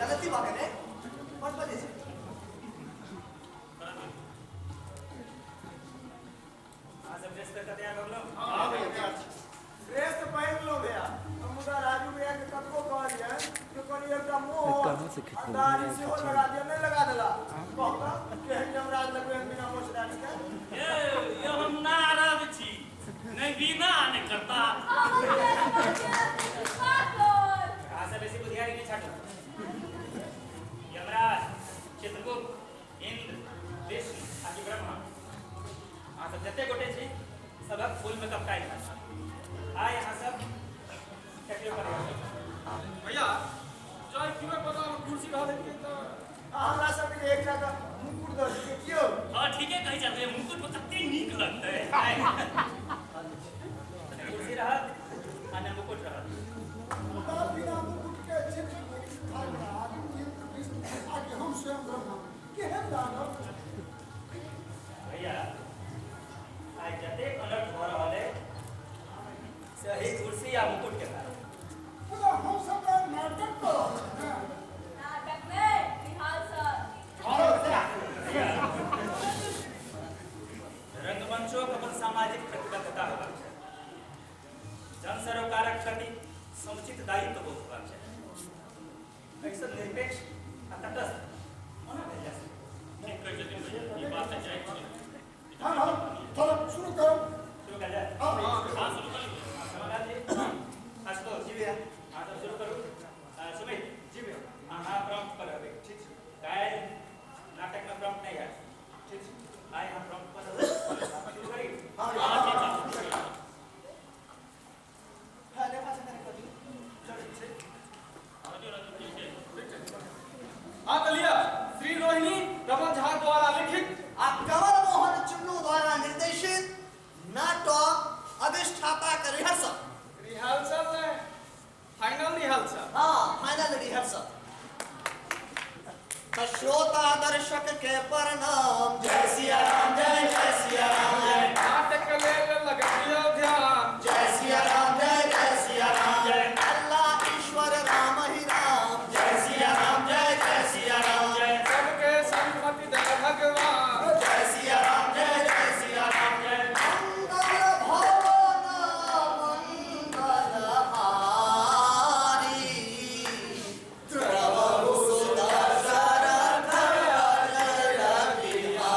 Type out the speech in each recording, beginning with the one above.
गलती भऽ गेलै। बड बजै छै। एकटा मोछ कहाँ से आ खिचबो दाढ़ी सेहो लगा दिया, नहि लगा देला। कहू तऽ केहन यमराज लगबै हम बिना मोछ दाढ़ी के? ए, ये हम नारद छी, नहि बिना नहि करता। अहाँ से बेसी बुधियारी नहि छाटू। यमराज, चित्रगुप्त, इंद्र, विष्णु आकि ब्रह्मा, अहाँ सब जते गोटे छी सबक फुल मेकअप काल्हि हैत। आइ अहाँ सब चकलियो पर। भैया, जँ क्यूए बदलामे कुर्सी रह देतियै तऽ आ हमरा सबके जे एकटा के मुकुट दऽ दितियै कियो। हँ, ठीके कहै छथिन, मुकुट पर कते नीक लगतै। ने कुर्सी रहत आ ने मुकुट रहत। मुदा बिना मुकुट के चित्रगुप्त, धर्मराज, इंद्र, विष्णु आ कि हम स्वयं ब्रह्मा केहन लागब? भैया, आइ जतेक अनर्थ भऽ रहल अइ से एहि कुर्सी आ मुकुट के कारण। मुदा हम सब तऽ नाटक कऽ रहल छी ने। नाटक नहि, रिहर्सल। भैया, रंगमंचोक अपन सामाजिक प्रतिबद्धता होबाक चाही, जन सरोकारक प्रति समुचित दायित्व बोध होबाक चाही। एहिसँ निरपेक्ष आ तटस्थ कोना भेल जा सकैत? ठीक कहै छथिन भैया, ई बात तऽ जायज छै। हँ हँ, चलो शुरू करू। शुरू कयल जाय? हँ। हँ, शुरू करू। समाधान जी, आशुतोष जी भैया। अहाँ सब शुरू करू। सुमित जी भैया। अहाँ प्रॉम्प्ट पर रहबै। ठीक छै। काल्हि नाटकमे प्रॉम्प्ट नहि हैत। ठीक छै। आइ अहाँ प्रॉम्प्ट पर रहबै। शुरू करी? हँ। हँ, ठीक छै। हँ, रेखा से कने कऽ दियौ। चल, ठीक छै। राजू, राजू, ठीक छै। हाँ तऽ लिअ, श्री रोहिणी रमन झा द्वारा लिखित आ कंवर मोहन चुन्नू द्वारा निर्देशित नाटक अधिष्ठाताक रिहर्सल। रिहर्सल नहि, फाइनल रिहर्सल। हाँ, फाइनल रिहर्सल। तऽ श्रोता दर्शक के प्रणाम, जय सिया राम, जय जय सिया राम, जय। नाटक लेल लगबियौ ध्यान, जय सिया राम, जय जय सिया राम, जय। अल्लाह ईश्वर राम ही राम, जय सिया राम, जय जय सिया राम, जय। सबके सम्मति दय भगवान, जय सिया राम, जय जय सिया राम, जय। मंगल भवन मंगल हारी, द्रवहु सुदशरथ अजर बिहारी।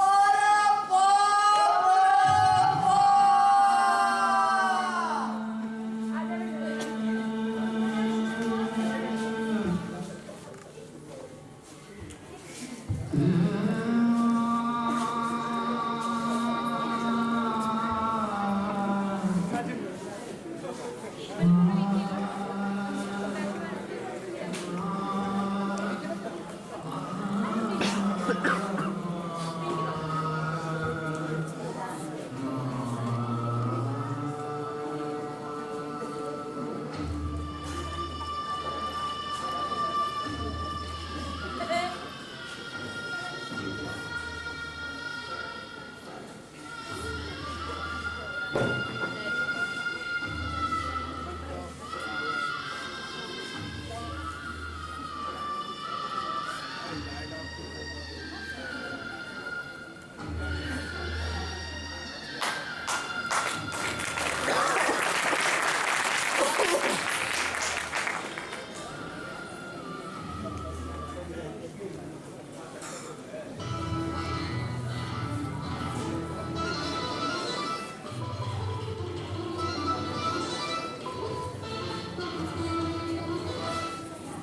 अरे बाप रे बाप!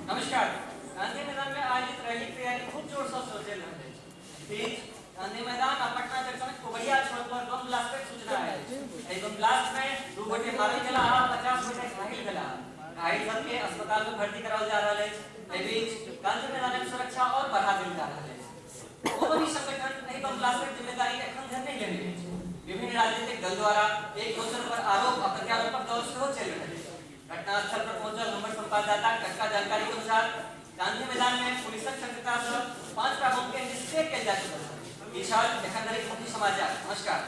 नमस्कार। गांधी मैदान में आयोजित रैली के तैयारी खूब जोर शोर से चलि रहल अछि। बीच गांधी मैदान आ पटना जंक्शन कोबरिया छोड़ पर बम ब्लास्ट के सूचना आयल अछि। एहि बम ब्लास्ट में 2 गोटे मारल गेला आ 50 गोटे घायल भेला। घायल सबके अस्पताल में भर्ती कराओल जा रहल अछि। एहि बीच गांधी मैदानक सुरक्षा और बढ़ा देल जा रहल अछि। कोनो भी संगठन एहि बम ब्लास्ट के जिम्मेदारी एखन धरि नहि लेने अछि। विभिन्न राजनीतिक दल द्वारा एक दोसर पर आरोप आ प्रत्यारोपक दौर सेहो चलि रहल अछि। घटनास्थल पर पहुंचल हमर संवाददाता टटका जानकारी के अनुसार गांधी मैदान में पुलिसक सक्रियता से 5टा बम के निष्क्रिय कयल जा चुकल छल। ई छल एखन धरिक मुख्य समाचार। नमस्कार।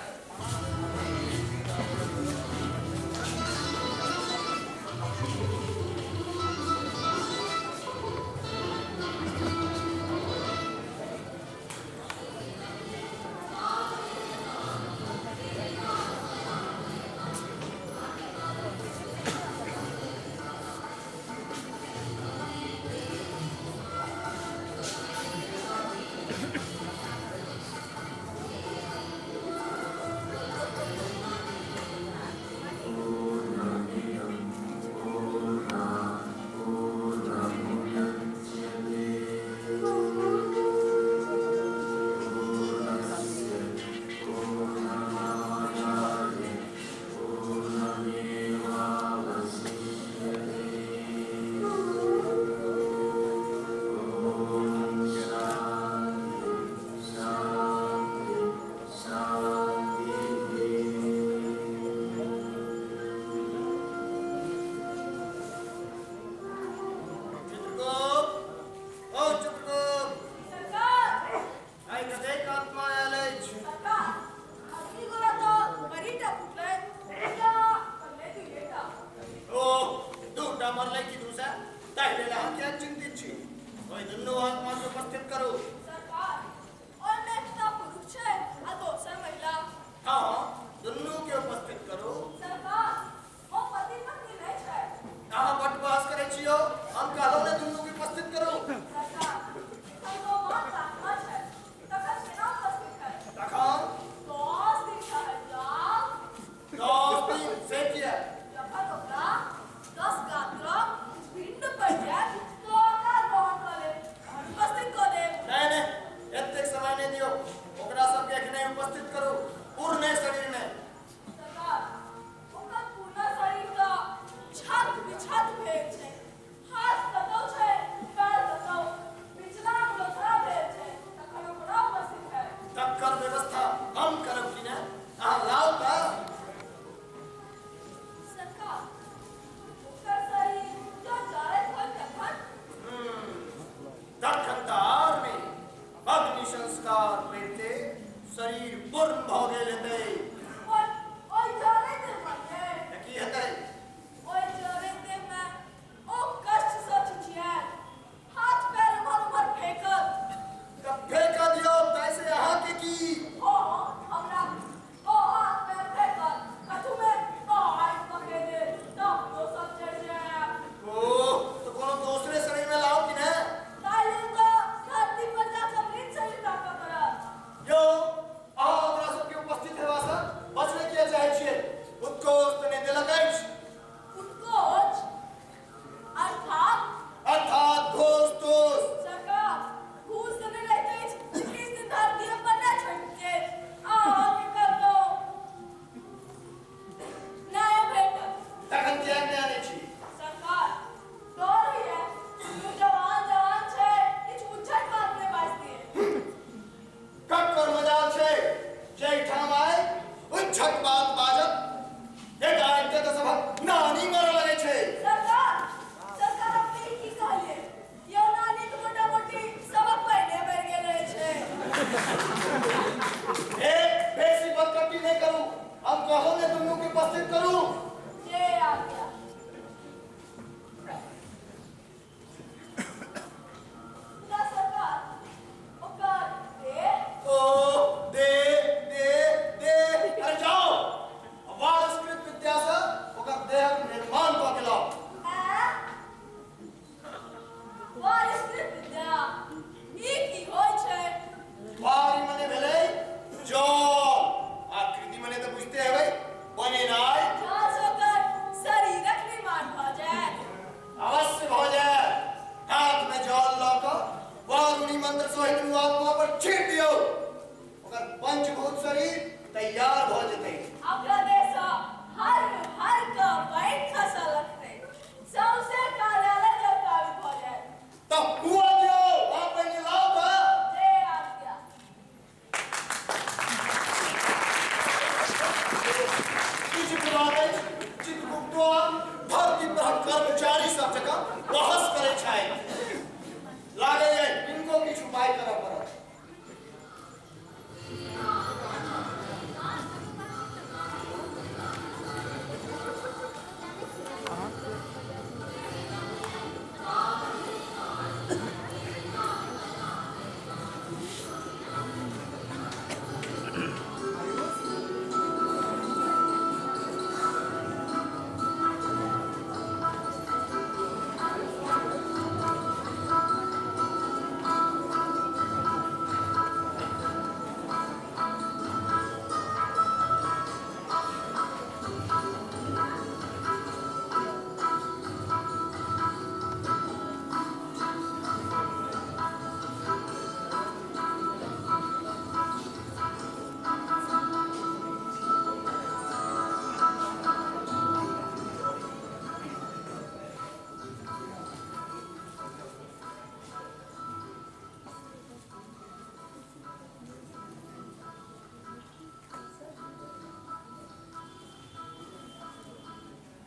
ए बेसी बदकट्टी नहीं करू हम कहो ने दुनू के उपस्थित करू जे आ गया ना सरकार ओकर दे ओ दे दे दे अरे जाओ वारस्कृत विद्या से ओकर देहक निर्माण कऽ के लाओ। वारस्कृत विद्या ई की होइ छै? वारी मने भेलै जल आ कृति मने तऽ बुझते हेबै बनेनाइ। जल से ओकर शरीरक निर्माण भऽ जायत। अवश्य भऽ जायत। हाथ में जल लऽ कऽ वारुणी मंत्र सहित आत्मा पर छीट दियौ ओकर पंचभूत शरीर तैयार भऽ जेतै। ओकरा देह सँ हर हर कऽ पानि खसऽ लगतै सौंसे कार्यालय जलप्लावित भऽ जायत। तब हुआ दियौ अहाँ पहिने लाउ तऽ। जे आज्ञा। किछु बात अछि चित्रगुप्तो धरती पर कर्मचारी सब जकाँ बहस करै छथि। लागैए हिनको किछु उपाय करऽ पड़त।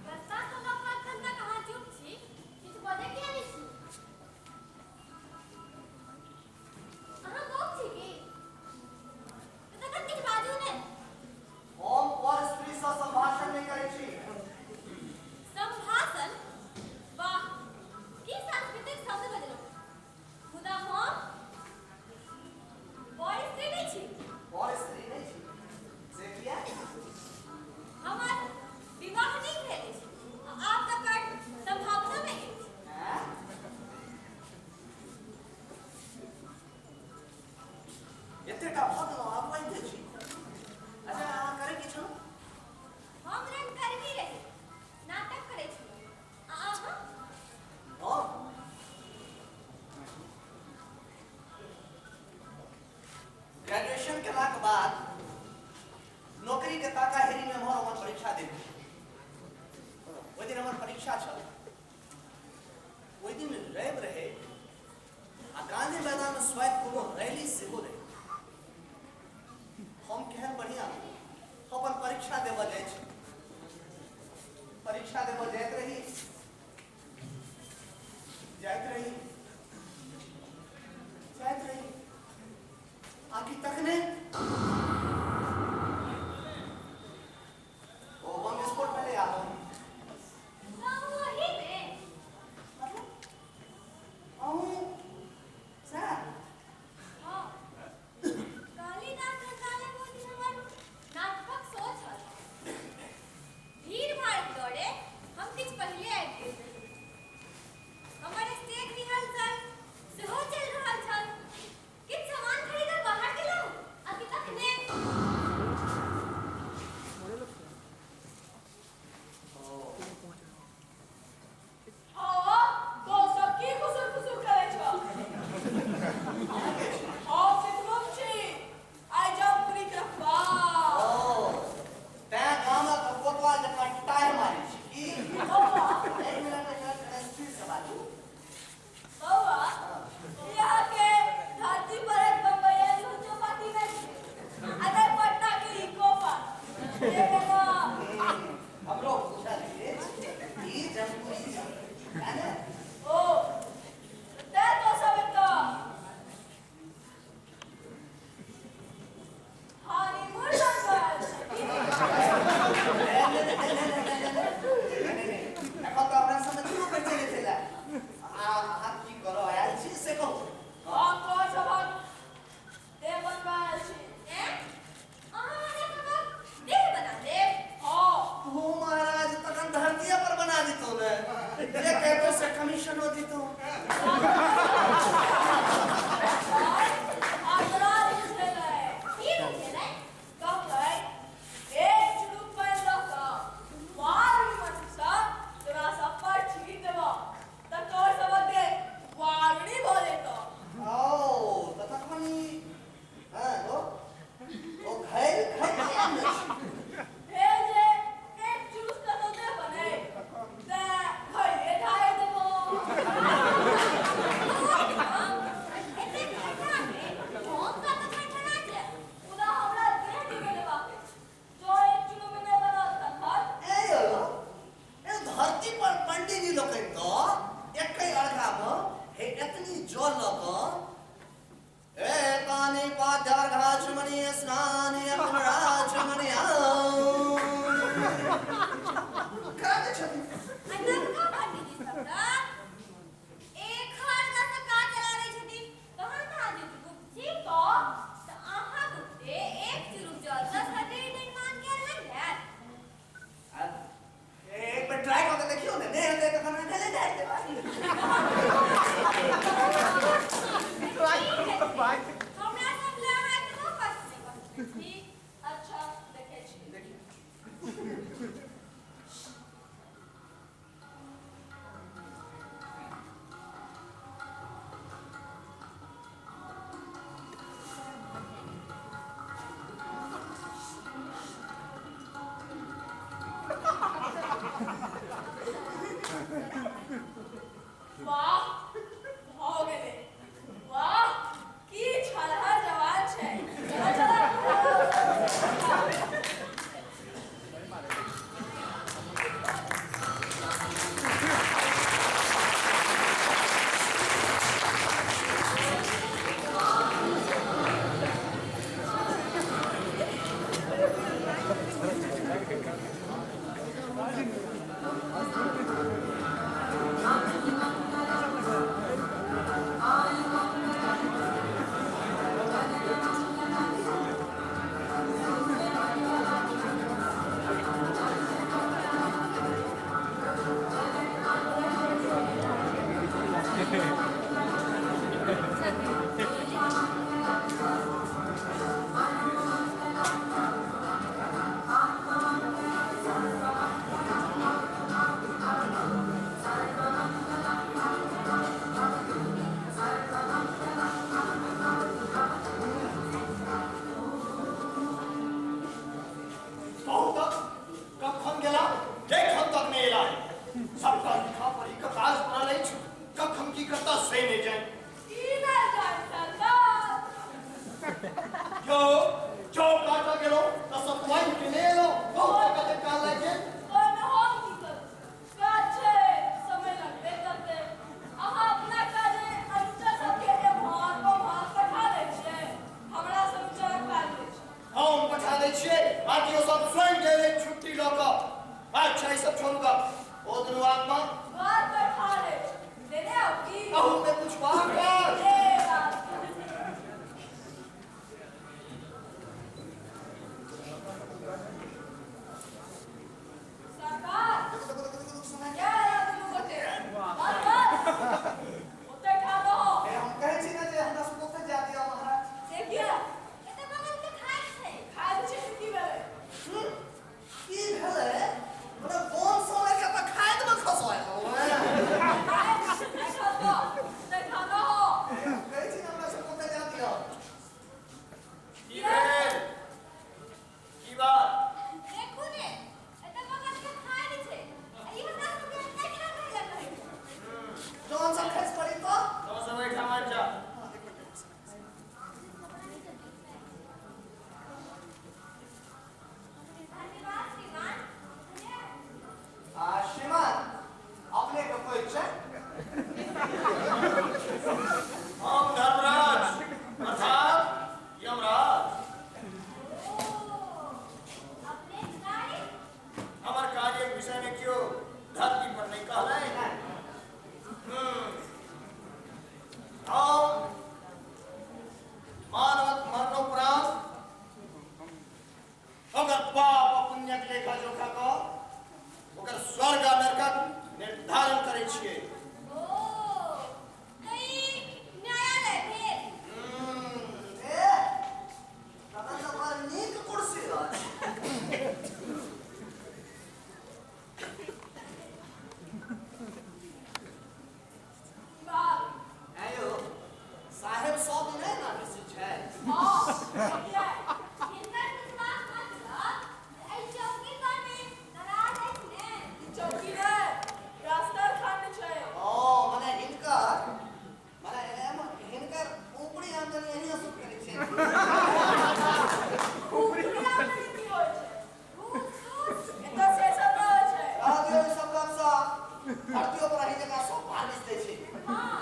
बच्चा सभक एखन तक अहाँ चुप छी, किछु बजै किया नहि छी? अहाँ बौक छी की? तऽ तखन किछु बाजू ने। हम पर स्त्री सँ संभाषण नहि करै छी। संभाषण? वाह, की सांस्कृतिक शब्द बजलहुँ। मुदा हम बड़ स्त्री नहि छी। पर स्त्री नहि छी से किया? हमर विवाह नहि भेल अछि आ आब तकर संभावना नहि अछि। आँय? एतेटा भऽ गेलहुँ आब बजिते छी। अच्छा अहाँ करै की छलहुँ? हम रंगकर्मी रही, नाटक करै छलहुँ। आ अहाँ? हम ग्रेजुएशन केलाक बाद नौकरीके ताकाहेरीमे एम्हर ओम्हर परीक्षा देलहुँ। ओहि दिन हमर परीक्षा छल। ओहि दिन रवि रहै आ गांधी मैदानमे स्वयं कोनो रैली सेहो रहै। हम केहन बढ़िआँ अपन परीक्षा देबऽ जाइ छी। परीक्षा देबऽ जाइत रही जाइत रही जाइत रही आकि तखने ओ बम विस्फोट भेलै आ हम अहूँ ओहीमे? मतलब अहूँ सएह? हाँ। कालिदास रंगालय ओहि दिन हमर नाटकक शो छल। भीड़ भाड़क डरे हम किछु पहिले आबि गेल रही। हमर स्टेज रिहर्सल सेहो चलि रहल छल। किछु सामान खरीदऽ बाहर गेलहुँ जो जो काटा गेलो त सतवाइन के ले लो बहुत कते काल लागि गेल। ओहिमे हम की करू? काज छै, समय लगबे करतै। अहाँ अपना काज अनुचर सबके एम्हर ओम्हर पठा दै छियै, हमरा सनुचरक काज नहि छै। हम पठा दै छियै, बाकी ओ सब स्वयं गेलै छुट्टी लऽ कऽ। अच्छा ई सब छोड़ू गप। ओ दुनू आत्मा घर पर ठाढ़ अछि, लेने आउ की? अहू में कुछ बात कर। ए बात। सरकार, क्या आया दुनू गोटे? बस बस, ओतै ठाढ़ रहो। ए, हम कहै छी ने जे हमरा सबके ओतऽ जाय दिअ महाराज। से किया? एतऽ बगलमे खाइ छै। खाइ छै तऽ की भेलै? की भेलै? मतलब कोन समय के तऽ खाइत मे खसय खाइ नहि खसबो, ओतै ठाढ़ रहो। कहै छी ने हमरा सबके ओतऽ जाय दिअ। की भेल? की बात? देखू ने, एतऽ बगलमे खाइ छै। आ ई हमरा सबके एतऽ केना रहै लए कहै छै? जौन सब खसि पड़ी तऽ तो सब एहिठाम आबि जा। धन्यवाद श्रीमान। आ श्रीमान अपने के कोइ छै? हम धर्मराज अर्थात यमराज। ओ, अपने कार्य? हमर कार्यक विषय में केओ धरती पर नहीं कहलै। हम मानवक मरणोपरांत ओकर पाप आ पुण्यक लेखा जोखा कऽ ओकर स्वर्ग आ नरकक निर्धारण करै छियै। ओ, तऽ ई न्यायालय भेल। ए, तखन तऽ बड़ नीक कुर्सी अछि। बाप, आँय यौ, साहेब सब नहि ने बेसी छै। हँ, किया? हिनकर पुछबाक मतलब जे एहि चौकी पर मे दराज अछि ने? ई चौकी नहि, रास्ता खंड छै। ओ मने हिनकर मने हिनकर ऊपरी आमदनी एहिना सुख करै छै। ऊपरी आमदनी की होइ छै? घूस तूस? एतऽ से सब नहि होइ छै। रह दियौ ई सब गपशप। धरतियो पर अही जकाँ सब भालिश दै छै। हँ,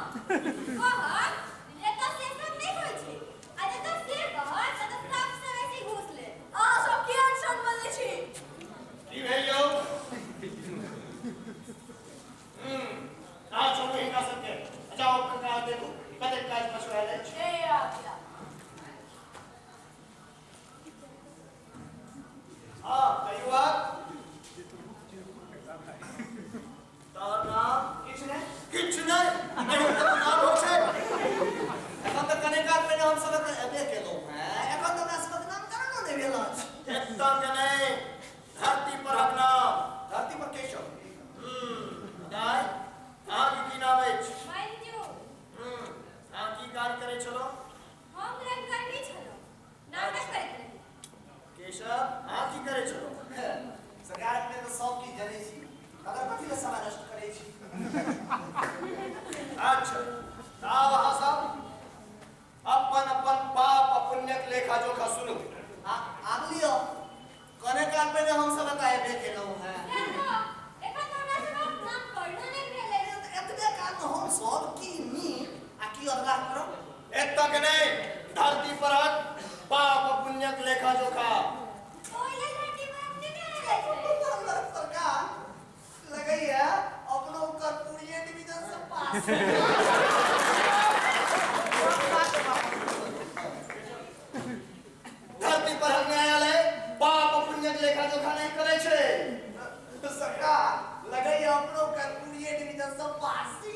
कहत जे एतऽ से सब नहि होइ छै। आ जतऽ से कहत ततऽ सबसँ बेसी घूस लेत। अहाँ सब किया अनशन बजै छी? की भेल यौ? अहाँ छोड़ू हिनका सबके। जाउ अपन काज देखू, कतेक काज पछुआयल अछि। ए आज्ञा। हाँ, कहियौ आप। तोहर नाम? किछु नहि। किछु नहि। एहन कोनो नाम होइ छै? एखन तऽ कने काल पहिने हम सब एतऽ एबे केलहुँ हेँ। एखन तऽ हमरा सबक नामकरणो नहि भेल अछि। एतऽ के नहि, धरती परहक नाम। धरती पर केशव। दाइ, अहाँके की नाम अछि? मंजू। अहाँ की काज करै छलहुँ? हम रंगकर्मी छलहुँ। नाटक करैत रही। केशव, अहाँ की करै छलहुँ? सरकार अपने तऽ सब किछु जनै छी, तकर कथी लए समय नष्ट करै छी? अच्छा, तऽ आब अहाँ सब अपन अपन पाप आ पुण्यक लेखा जोखा सुनू। आब लिअ, कने काल पहिने हम सब एतऽ एबे केलहुँ हेँ। सएह तऽ, एखन तऽ हमरा सबक नामकरणो नहि भेल अछि। एतबे कालमे हम सब की नीक आ की अधलाह करब? एतऽ के नहि, धरती परहक पाप आ पुण्यक लेखा जोखा। ओहि लेल धरती पर अपने न्यायालय छै। सरकार लगैया अपनो कर्पूरिये डिवीजन से पास। धरती परहक न्यायालय पाप आ पुण्यक लेखा जोखा नहि करै छै। सरकार लगैया अपनो कर्पूरिये डिवीजन से पास। ई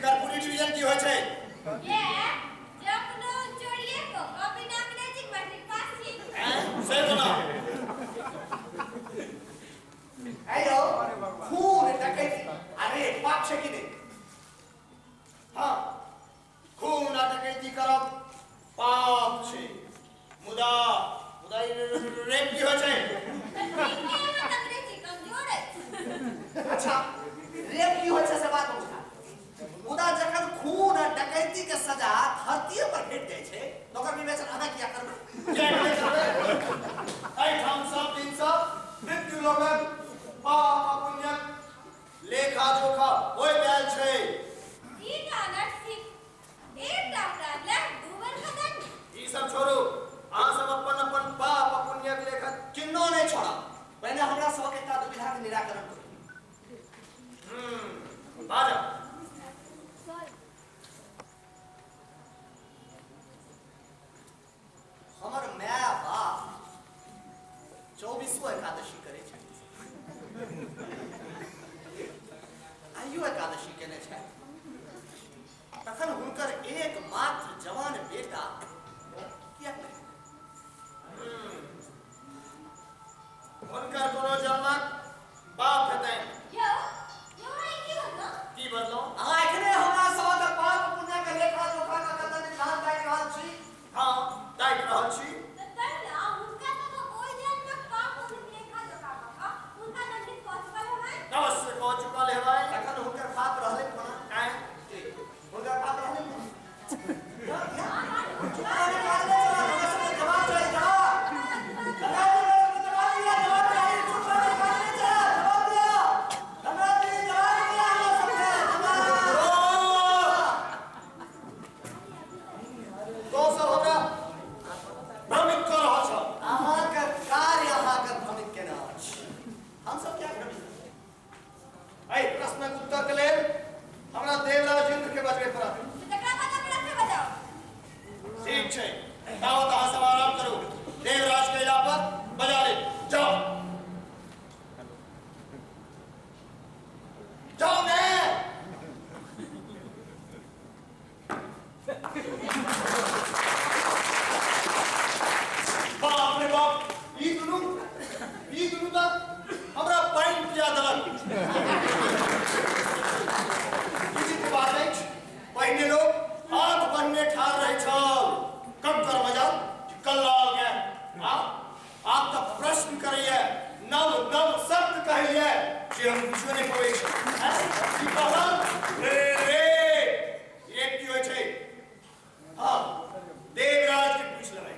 कर्पूरी डिवीजन की होइ छै? ये जे अपनो चोरिये कऽ कऽ बिना अंग्रेजीक मैट्रिक पास छी। ऐं? से कोना? आँय यौ, खून डकैती अरे पाप छै कि नहि? किया करबै? किएक नहि करबै? एहिठाम सब दिनसँ मृत्यु लोकक पाप आ पुण्यक लेखा जोखा होइत आयल छै। ई तऽ अनर्थ थिक। एकटा अपराध लए दू बेर कऽ दंड। ई सब छोड़ू, अहाँ सब अपन अपन पाप आ पुण्यक लेखा किन्नो नहि छोड़ब। पहिने हमरा सबक एकटा दुविधाके निराकरण करू। बाजब। हमर my बाप 24 एकादशी करै छथि, आइयो एकादशी केने छथि। तखन हुनकर एकमात्र जवान बेटा किएक नहि? हुनकर कोनो जन्मक बाप हेतनि। यौ यौ, ई की बजलहुँ? की बजलहुँ? अहाँ एखने हमरा सबक पाप पुण्यक लेखा जोखा के कतऽ निधान ताकि रहल छी? हँ, ताकि रहल छी। तऽ तैं ने हुनका सबक ओहि जन्मक पाप पुण्यक लेखा जोखा कऽ कऽ हुनका दंडित कऽ चुकल हेबनि। अवश्य कऽ चुकल हेबै। तखन हुनकर पाप रहलै कोना? आँय? हुनकर पाप रहलै कोना? चुप रहने काज नहि चलत, हमरा सबके जवाब चाही, जवाब। धनराज जी, हमरा सबके जवाब दिअ, जवाब चाही, चुप रहने काज नहि चलत, जवाब दिअ। धनराज जी, जवाब दिअ हमरा सबके, जवाब। तो सब हमरा भ्रमित कऽ रहल छल। अहाँके कार्य अहाँके भ्रमित केने अछि, हमसब किया भ्रमित? एहि प्रश्नक उत्तर के लेल हमरा देवराज इंद्र के बजबे पड़त। तऽ तकरा बाद अपना के बजाउ। ठीक छै, तावत अहाँ सब आराम करू। देवराज के अयला पर बजा लेब। जाउ जाउ ने। बाप रे बाप, ई दुनू तऽ हमरा पानि पिया देलक। विचित्र बात अछि, पहिने लोक हाथ बन्हने ठाढ़ रहै छल, कक्कर बजाउ कल्ला गेल। आब तऽ प्रश्न करैया, नव नव शब्द कहैया जे हम बुझियो नहि पबै छी। की कहलक? रे रे, रेप की होइ छै? हँ, देवराज के पूछि लेबै।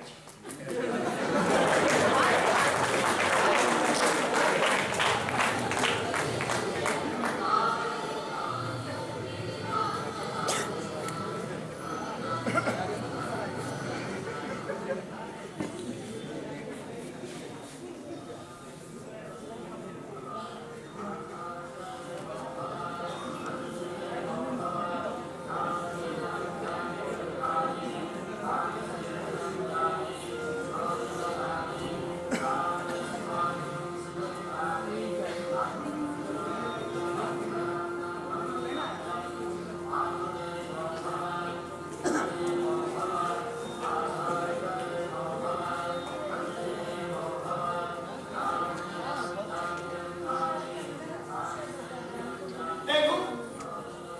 देखू,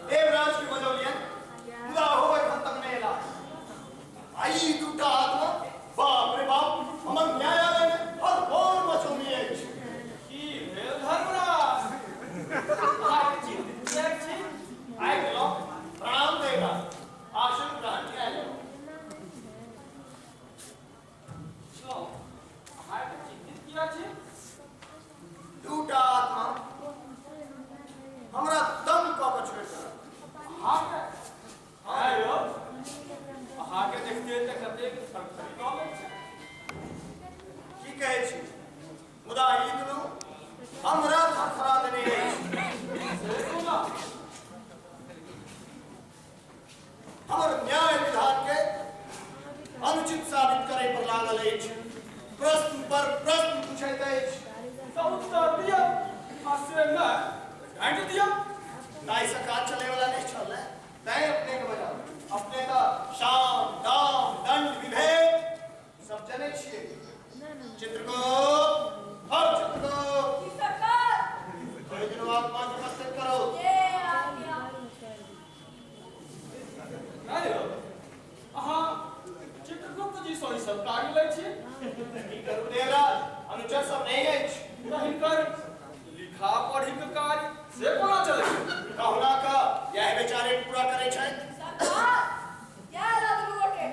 देवराज के बजौलियन, मुदा हो एखन तक नहि एला। आ ई दूटा आत्मा, बाप रे बाप, हमर न्यायालय मे हर होर मचौने अछि। की भेल धर्मराज? अहाँके चिन्तित किएक छी? आबि गेलहुँ। प्रणाम देवराज, आसन ग्रहण कए लेलहुँ। पुछलहुँ, अहाँके चिन्तित किएक छी? दूटा आत्मा हमरा दम कऽ के छोड़ि देलक। अहाँके? हँ यौ, अहाँके देखते तऽ कतेक थरथरी काँपैत छै। की कहै छी, मुदा ई दुनू हमरा थरथरा देने अछि। से कोना? हमर न्याय विधान के अनुचित साबित करै पर लागल अछि। प्रश्न पर प्रश्न पूछैत अछि। तऽ उत्तर दिअ, आ से नहि डाँटि दिअ। ताहिसँ काज चलैवला नहि छल ने, तैं अपने के बजाउ। अपने तऽ साम दाम दंड विभेद सब जनै छियै। चित्रगुप्त, हर चित्रगुप्त, जी सरकार। ओहि दुनू आत्मा के उपस्थित करू। ये आ गया। नहि यौ, अहाँ चित्रगुप्त जी सँ ई सब कार्य लै छी? की करू देवराज, अनुचर सब नहि अछि। तऽ हिनकर लिखा पढ़ीक कार्य से कोना चलै छै? कहुना कऽ इएह बेचारे पूरा करै छथि। सरकार, क्या दुनू गोटे?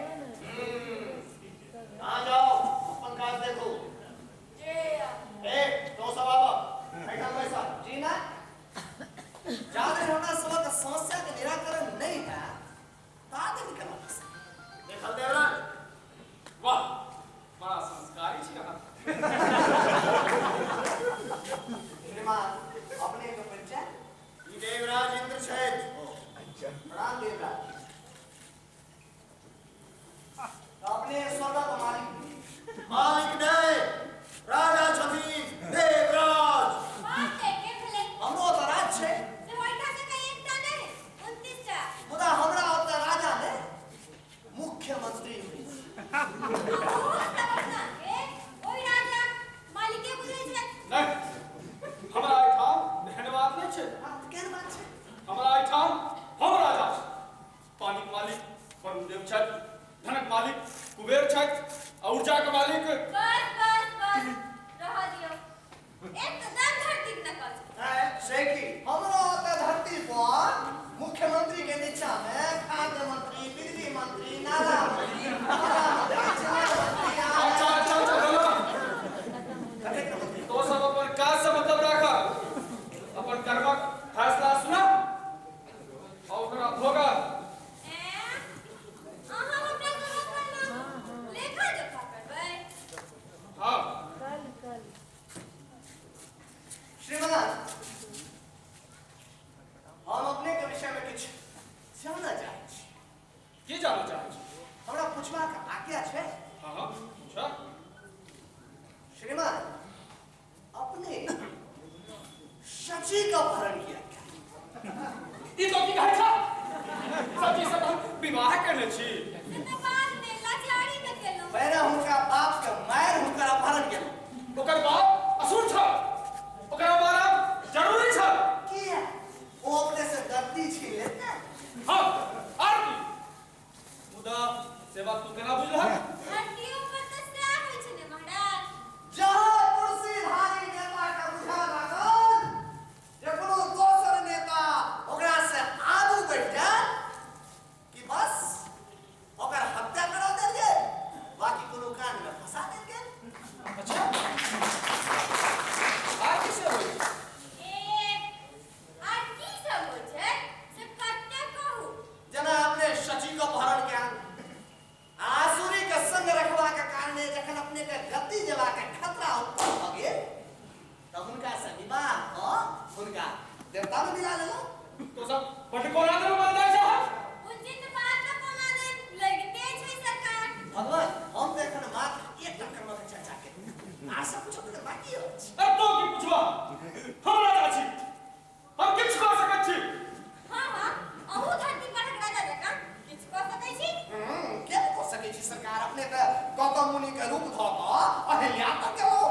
अपने स्वर्गक मालिक मालिक नहि राजा छथिन देवराज। बात एके भेलै। हमरो ओतऽ राज छै। से ओहिठाम से कहीं एकटा नहि 29 टा। मुदा हमरा ओतऽ राजा नहि मुख्यमंत्री होइ छै। आ ओहो सब अपनाके ओहि राजा मालिके बुझै छथि। नहि, हमरा एहिठाम एहन बात नहि छै। केहन बात छै? हमरा एहिठाम हम राजा छी। पानिक मालिक वरुणदेव छथि, धनक मालिक कुबेर छथि आ ऊर्जाक मालिक। बस बस बस रहऽ दियौ। एकदम धरतीक नकल छै। से की? हमरो ओतऽ धरती पर मुख्यमंत्री के नीचा में खाद्य मंत्री, बिजली मंत्री, नाला मंत्री, नाला मंत्री, जिला मंत्री, अच्छा अच्छा अच्छा बोलो। कतेक ने मंत्री। तो सब अपन काज से मतलब राख, अपन कर्मक फैसला सुना और ओकरा भोग। ऐं, अहाँ हमरा सभक कर्मक लेखा जोखा करबै? हाँ। श्रीमान, हम अपने के विषय में किछु जानऽ चाहै छी। की जानऽ चाहै छी? हमरा पूछबाक आज्ञा छै? हाँ हाँ पूछा। श्रीमान, अपने शची का अपहरण किया क्या? ई तो की कहै छह? सची से हम विवाह केने छी। से तऽ बादमे लाचारी में केलहुँ। पहिने हुनका बाप के मारि हुनकर अपहरण केलहुँ। ओकर बाप असुर छल, ओकरा मारब जरूरी छल। किया? ओ अपने से गद्दी छीन लेतै। हाँ आर की? मुदा से बात तू केना बुझलहक? धरतियो पर तऽ सएह होइ छै ने महाराज। जहाँ कुर्सीधारी नेता के बुझा लागल जे कोनो दोसर नेता ओकरा से आगू बढ़ि जाय कि बस ओकर हत्या करा देल गेल, बाकी कोनो कान में फंसा देल गेल। अच्छा आर की से होइ? ए, आर की सब होइ छै से कते कहू। जेना अपने शची के अपहरण कयल, आसुरी के संग रखबाक कारणे जखन अपने के गद्दी जेबाक खतरा उत्पन्न भऽ गेल तऽ हुनका से विवाह कऽ हुनका देवता में मिला लेलहुँ। तो सब बटकोरा देन बन जाइ छह? उचित बात तऽ कोना दिन लगिते छै सरकार। भगवान, हम तऽ एखन मात्र एकटा कर्मक चर्चा केलहुँ, आर सब किछु तऽ बाकी अछि। अरे तो की पुछबा, हम राजा छी, हम किछु कऽ सकैत छी। हाँ हाँ, अहूँ धरती परक राजा जकाँ किछु कऽ सकै छी। किया नहि कऽ सकै छी सरकार? अपने तऽ गौतम मुनि के रूप धऽ कऽ अहिल्या तक गेलहुँ।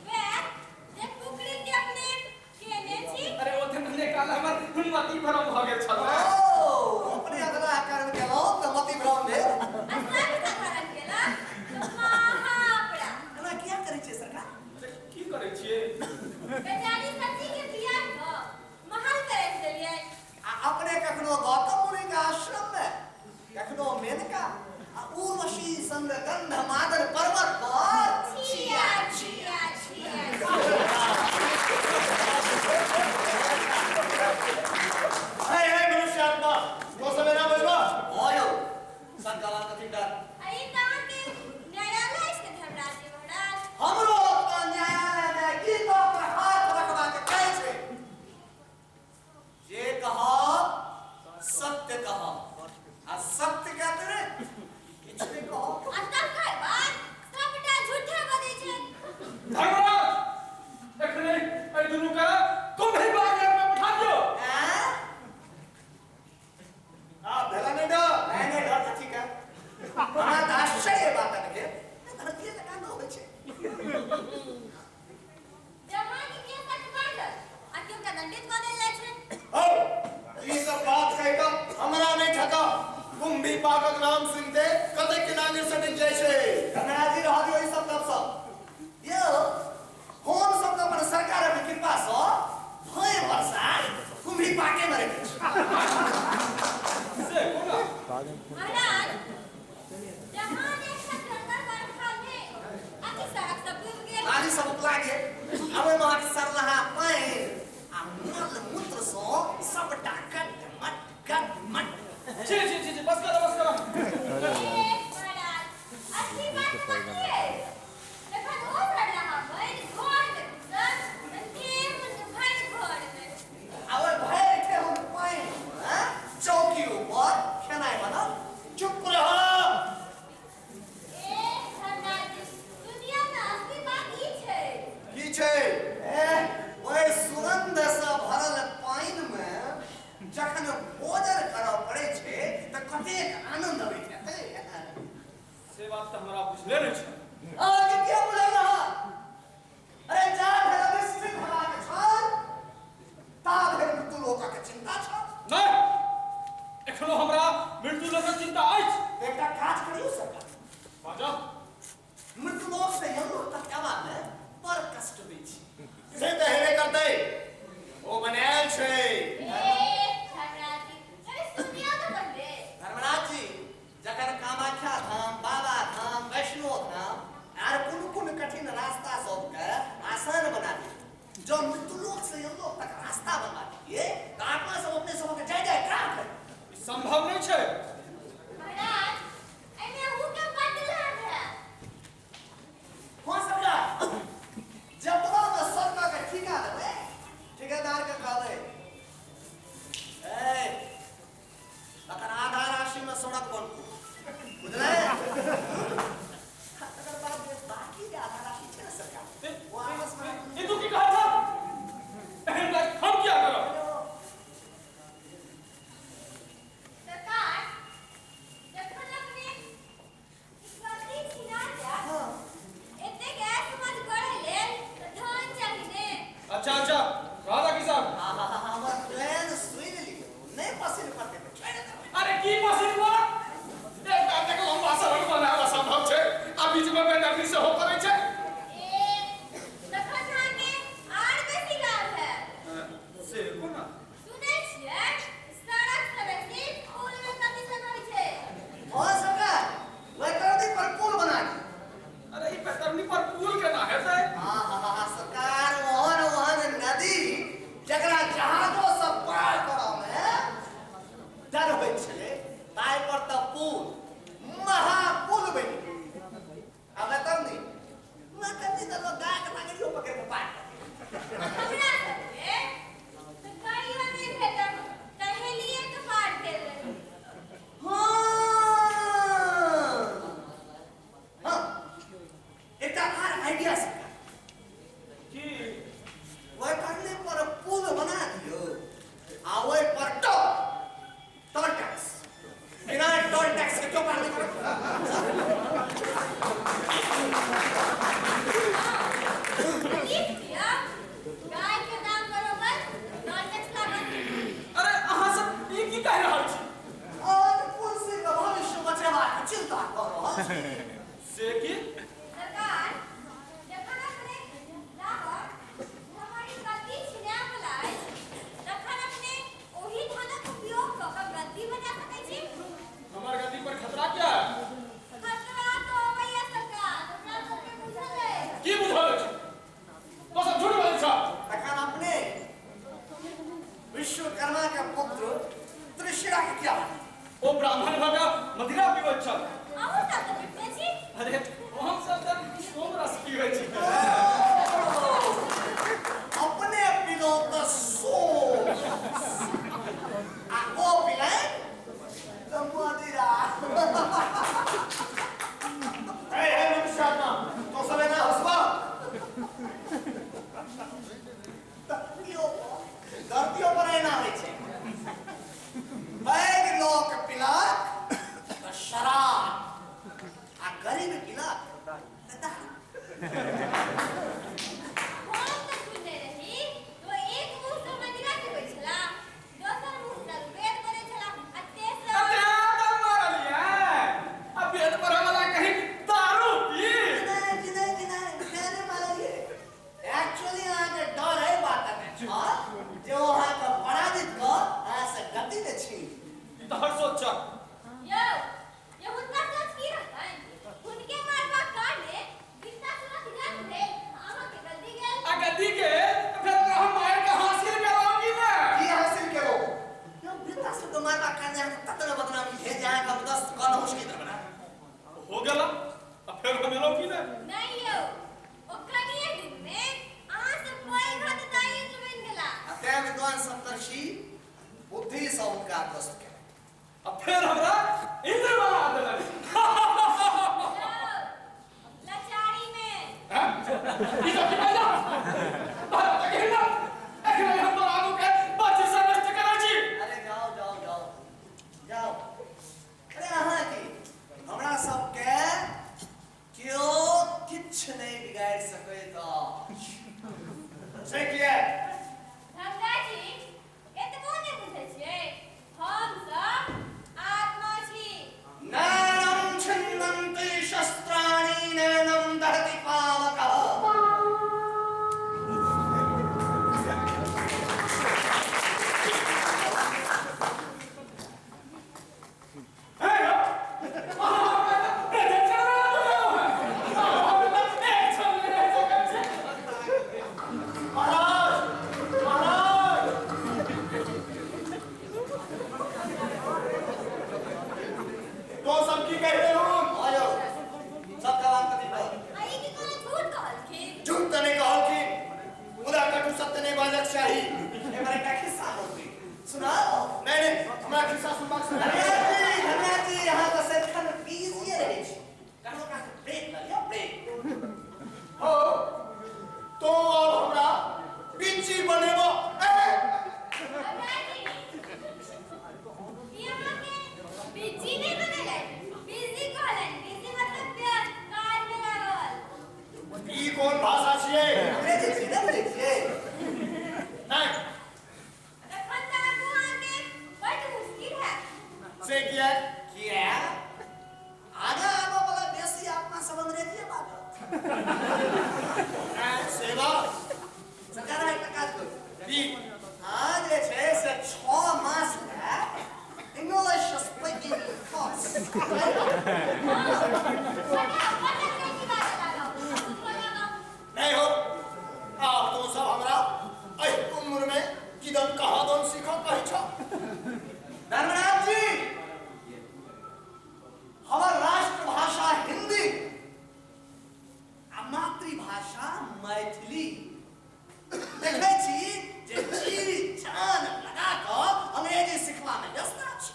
वएह जे कुकृत्य अपने केने छी। अरे ओ दिन काल हमर मति भ्रम भऽ गेल छल। ओ अपने अधलाह कर्म केलहुँ तऽ मति भ्रम भेल। आ सब साधारण केलक तऽ महापरा। एना किया करै छियै सरकार? अरे की करै छियै? बेचारी सची के बियाह कऽ महल में राखि देलियै। आ अपने कखनो गौतम मुनि के आश्रम में, कखनो मेनका आ उर्वशी संग गंध मादन पर्वत पर छिया छिया छिया। हे हे मनुष्य आत्मा, तो समय ना बजबा। आयो संकलन कथी डर? अरे तऽ अहाँके न्यायालय अछि ने धर्मराज जी महाराज? हमरो ओतऽ न्यायालय में गीतो पर हाथ रखबाक कहै छै। जे कहब सत्य कहब आ सत्य के अतिरिक्त किछु नहि कहब। आ तकर बाद सबटा झूठे बजै छै। धर्मराज, एखने एहि दुनू के कुम्भी बाजार में पठा दियौ। आँय? आ भेला नहि डर? नहि नहि, डर कथी के? हमरा तऽ आश्चर्य बात भेल, धरतीये जकाँ नहि होइ छै। जहाँ कि केस अटबल आ कि ओकरा दंडित कऽ देल जाइ छै। हौ, ई सब बात कहि कऽ हमरा नहि ठका। कुंभी पाकक नाम सुनते कतेक के नांगरि सटकि जाइ छै। धर्मराज जी रहऽ दियौ ई सब गपशप। यौ, हम सब तऽ अपन सरकारक कृपा सँ भय वर्षा कुम्भी पाके मे रहै छी। से कोना? महाराज, जहाँ देखा जंगल बरखा भेल आ कि सड़क सब डूबि गेल। नाली सब उपला गेल, आ ओहिमे अहाँके सरलहा पानि आ मल मूत्र सँ सबटा गट मट गट मट। छी छी छी छी, बस करो बस करो। ए महाराज, असली बात बाकी अछि। जखन ओ सरलहा पानि घर मे घुसल तऽ ठेहुन भरि घर मे। आ ओहि भरि ठेहुन पानि चौकी ऊपर भोजन करऽ पड़ै छै तऽ कतेक आनंद अबैत हेतै। से बात तऽ हमरा बुझले नहि छै। अहाँके किया बुझल रहत? अरे जा धरि अभिष्ठित हेबाक छल ता धरि मृत्यु लोकक चिन्ता छल। नहि, एखनो हमरा मृत्यु लोकक चिन्ता अछि। एकटा काज करियौ सरकार। बाजह। मृत्यु लोक से यमलोक तक अयबामे बड़ कष्ट होइ छै। से तऽ हेबे करतै, ओ बनायल छै। धर्मराज जी, जखन कामाख्या धाम, बाबा धाम, वैष्णो धाम आर कोन कोन कठिन रास्ता सबके आसान बना दिए, जब मृत्युलोक से यमलोक तक रास्ता बना दिए तऽ आत्मा सब अपने सबके जय जयकार करे। ई संभव नहि छै। महाराज, एहिमे अहूँके बड्ड लाभ हैत। हाँ सरकार, जतबामे सड़कके ठीका देबै, ठेकेदारके कहबै ए तकर आधा राशिमे सड़क बनतौ, बुझलै? तकर बाद जे बाकी जे आधा राशि छै ने सरकार, ओ आपसमे। ई तू की कहै छह? एहन काज हम किया करब? सरकार, जखन अपने गद्दी छिना जायत, एतेक ऐश मौज करै लेल तऽ धन चाही ने। अच्छा अच्छा, राधा किसान। हमर प्लान सुनि लियौ, नहि पसिन पड़तै तऽ छोड़ि देबै। अरे की पसिन पड़त? एकटा एतेक लम्बा सड़क बनायब असंभव छै आ बीच मे बेदर्दी सेहो करै छै। ए, तखन अहाँके आर बेसी लाभ हैत। से कोना? सुनै छियै, सड़क सँ बेसी पुलमे कमीशन होइ छै। हाँ सरकार, वैतरणी पर पुल बना दियौ। अरे ई बेतरनी पर पुल केना हेतै? हाँ हाँ हाँ सरकार, ओहन ओहन नदी जकरा जहाजो सब पार करऽ मे डर होइत छलै, ताहि पर तऽ पुल महापुल बनि गेल। आ वैतरणी वैतरणी तऽ लोक गायके नांगरियो पकड़ि कऽ पार कऽ देत। हमरा सबके तऽ गाड़ियो नहि भेटल, तऽ हेलिये कऽ पार भेल रही। हाँ हाँ, एकटा आर आइडिया सरकार। की? वैतरणी पर पुल बना दियौ आ ओहि पर टोल टोल टैक्स, बिना टोल टैक्स के क्यों पार नहीं करत? लिख दिअ, गाय के दाम बरोबर टोल टैक्स लागत। अरे अहाँ सब ई की कहि रहल छी? और कुर्सी के भविष्य बचेबाक चिंता कऽ रहल छी। से की? सरकार, जखन अपने लागत हमर ई गद्दी छिनाय वला अछि, तखन अपने ओहि धनक उपयोग कऽ कऽ गद्दी बना सकैत छी। हमर गद्दी पर खतरा क्या है? खतरा तऽ अबैया सरकार, हमरा सबके बुझल अछि। की बुझल अछि? तो सब झूठ बाजै छह। तखन अपने विश्वकर्मा के पुत्र त्रिशिरा के क्या? ओ ब्राह्मण भऽ कऽ मदिरा पीबैत छल। अहूँ सब तऽ पीबते छी। अरे हम सब तऽ सोमरस पीबै छी। अपने पीलौ तऽ सोम आ ओ पीलै तऽ मदिरा। हे हे मनुष्यात्मा, तो सब एना हंसबा? धरतियो धरतियो पर एना होइ छै, पैघ लोक पिलक तऽ शराब आ गरीब पिलक तऽ दारू। हम तऽ सुनने रही ओ एक मुँह सँ मदिरा पीबै छला, दोसर मुँह सँ वेद पढ़ै छला आ तेसर। अरे दम मारलियै आ वेद पढ़ै वाला कहीं दारू पी। नहि जी नहि जी नहि, तें नहि मारलियै। एक्चुअली अहाँके डर एहि बातक छल जे ओ अहाँके पराजित कऽ अहाँसँ गद्दी ने छीन ली। ई तऽ हर सोच छह। यौ, ये हुनकर सोच की रहतनि? हुनके मारबाक कारणे वृत्तासुरक जन्म भेल, अहाँके गद्दी गेल। आ गद्दी के फेर ओकरा हम मारि कऽ हासिल केलहुँ की ने? की हासिल केलहुँ? यौ, वृत्तासुर के मारबाक कारणे अहाँके ततेक बदनामी भेल जे अहाँके हम 10 कलहुँ के बना। हो गेला आ फेर हम एलहुँ की ने? नहि यौ, ओ कनिये दिन मे अहाँ से पैघ दायित्व बनि गेला। आ तें विद्वान सप्तर्षि बुद्धि सँ हुनका ग्रस्त केलनि। आ फेर हमरा इंद्र बना देलनि। यौ, लाचारी में। हैं? ई सब की कहला? तोरा तऽ हिम्मत एखने हम तोरा आगू के बच्ची से नष्ट करै छी। अरे जाओ जाओ हमरा खिस्सा सुनबाक समय धन्यवाद जी, अहाँ तऽ सदिखन बिजीए रहै छी। कखनो काल ब्रेक लऽ लिअ, ब्रेक। हो तो आब हमरा बिज्जी बनेबो। बिजी नहि बनेलै, बिजी कहलनि। बिजी मतलब व्यस्त, काज में लागल। ई कोन भाषा छियै? अंग्रेजी छी, नहि बुझै छियै? नहि। तखन तऽ आगू अहाँके बड्ड मुश्किल हैत। से किया? किया? आगाँ आबऽ वाला बेसी आत्मा सब अंग्रेजीए बाजत। सेवा सरकार, अहाँ एकटा काज करू। की? अहाँ जे छै से 6 मास लए इंग्लिश स्पीकिंग कोर्स। फटाफट अंग्रेजी बाजऽ लागब। लागब। नहीं हो, आब तो सब हमरा एहि उम्र में किदन कहाँ दन सीखऽ कहै छ। धर्मराज जी, हमर राष्ट्रभाषा हिंदी आ मातृभाषा मैथिली। देखै छी जे जी जान लगा कऽ अंग्रेजी सिखबामे व्यस्त अछि।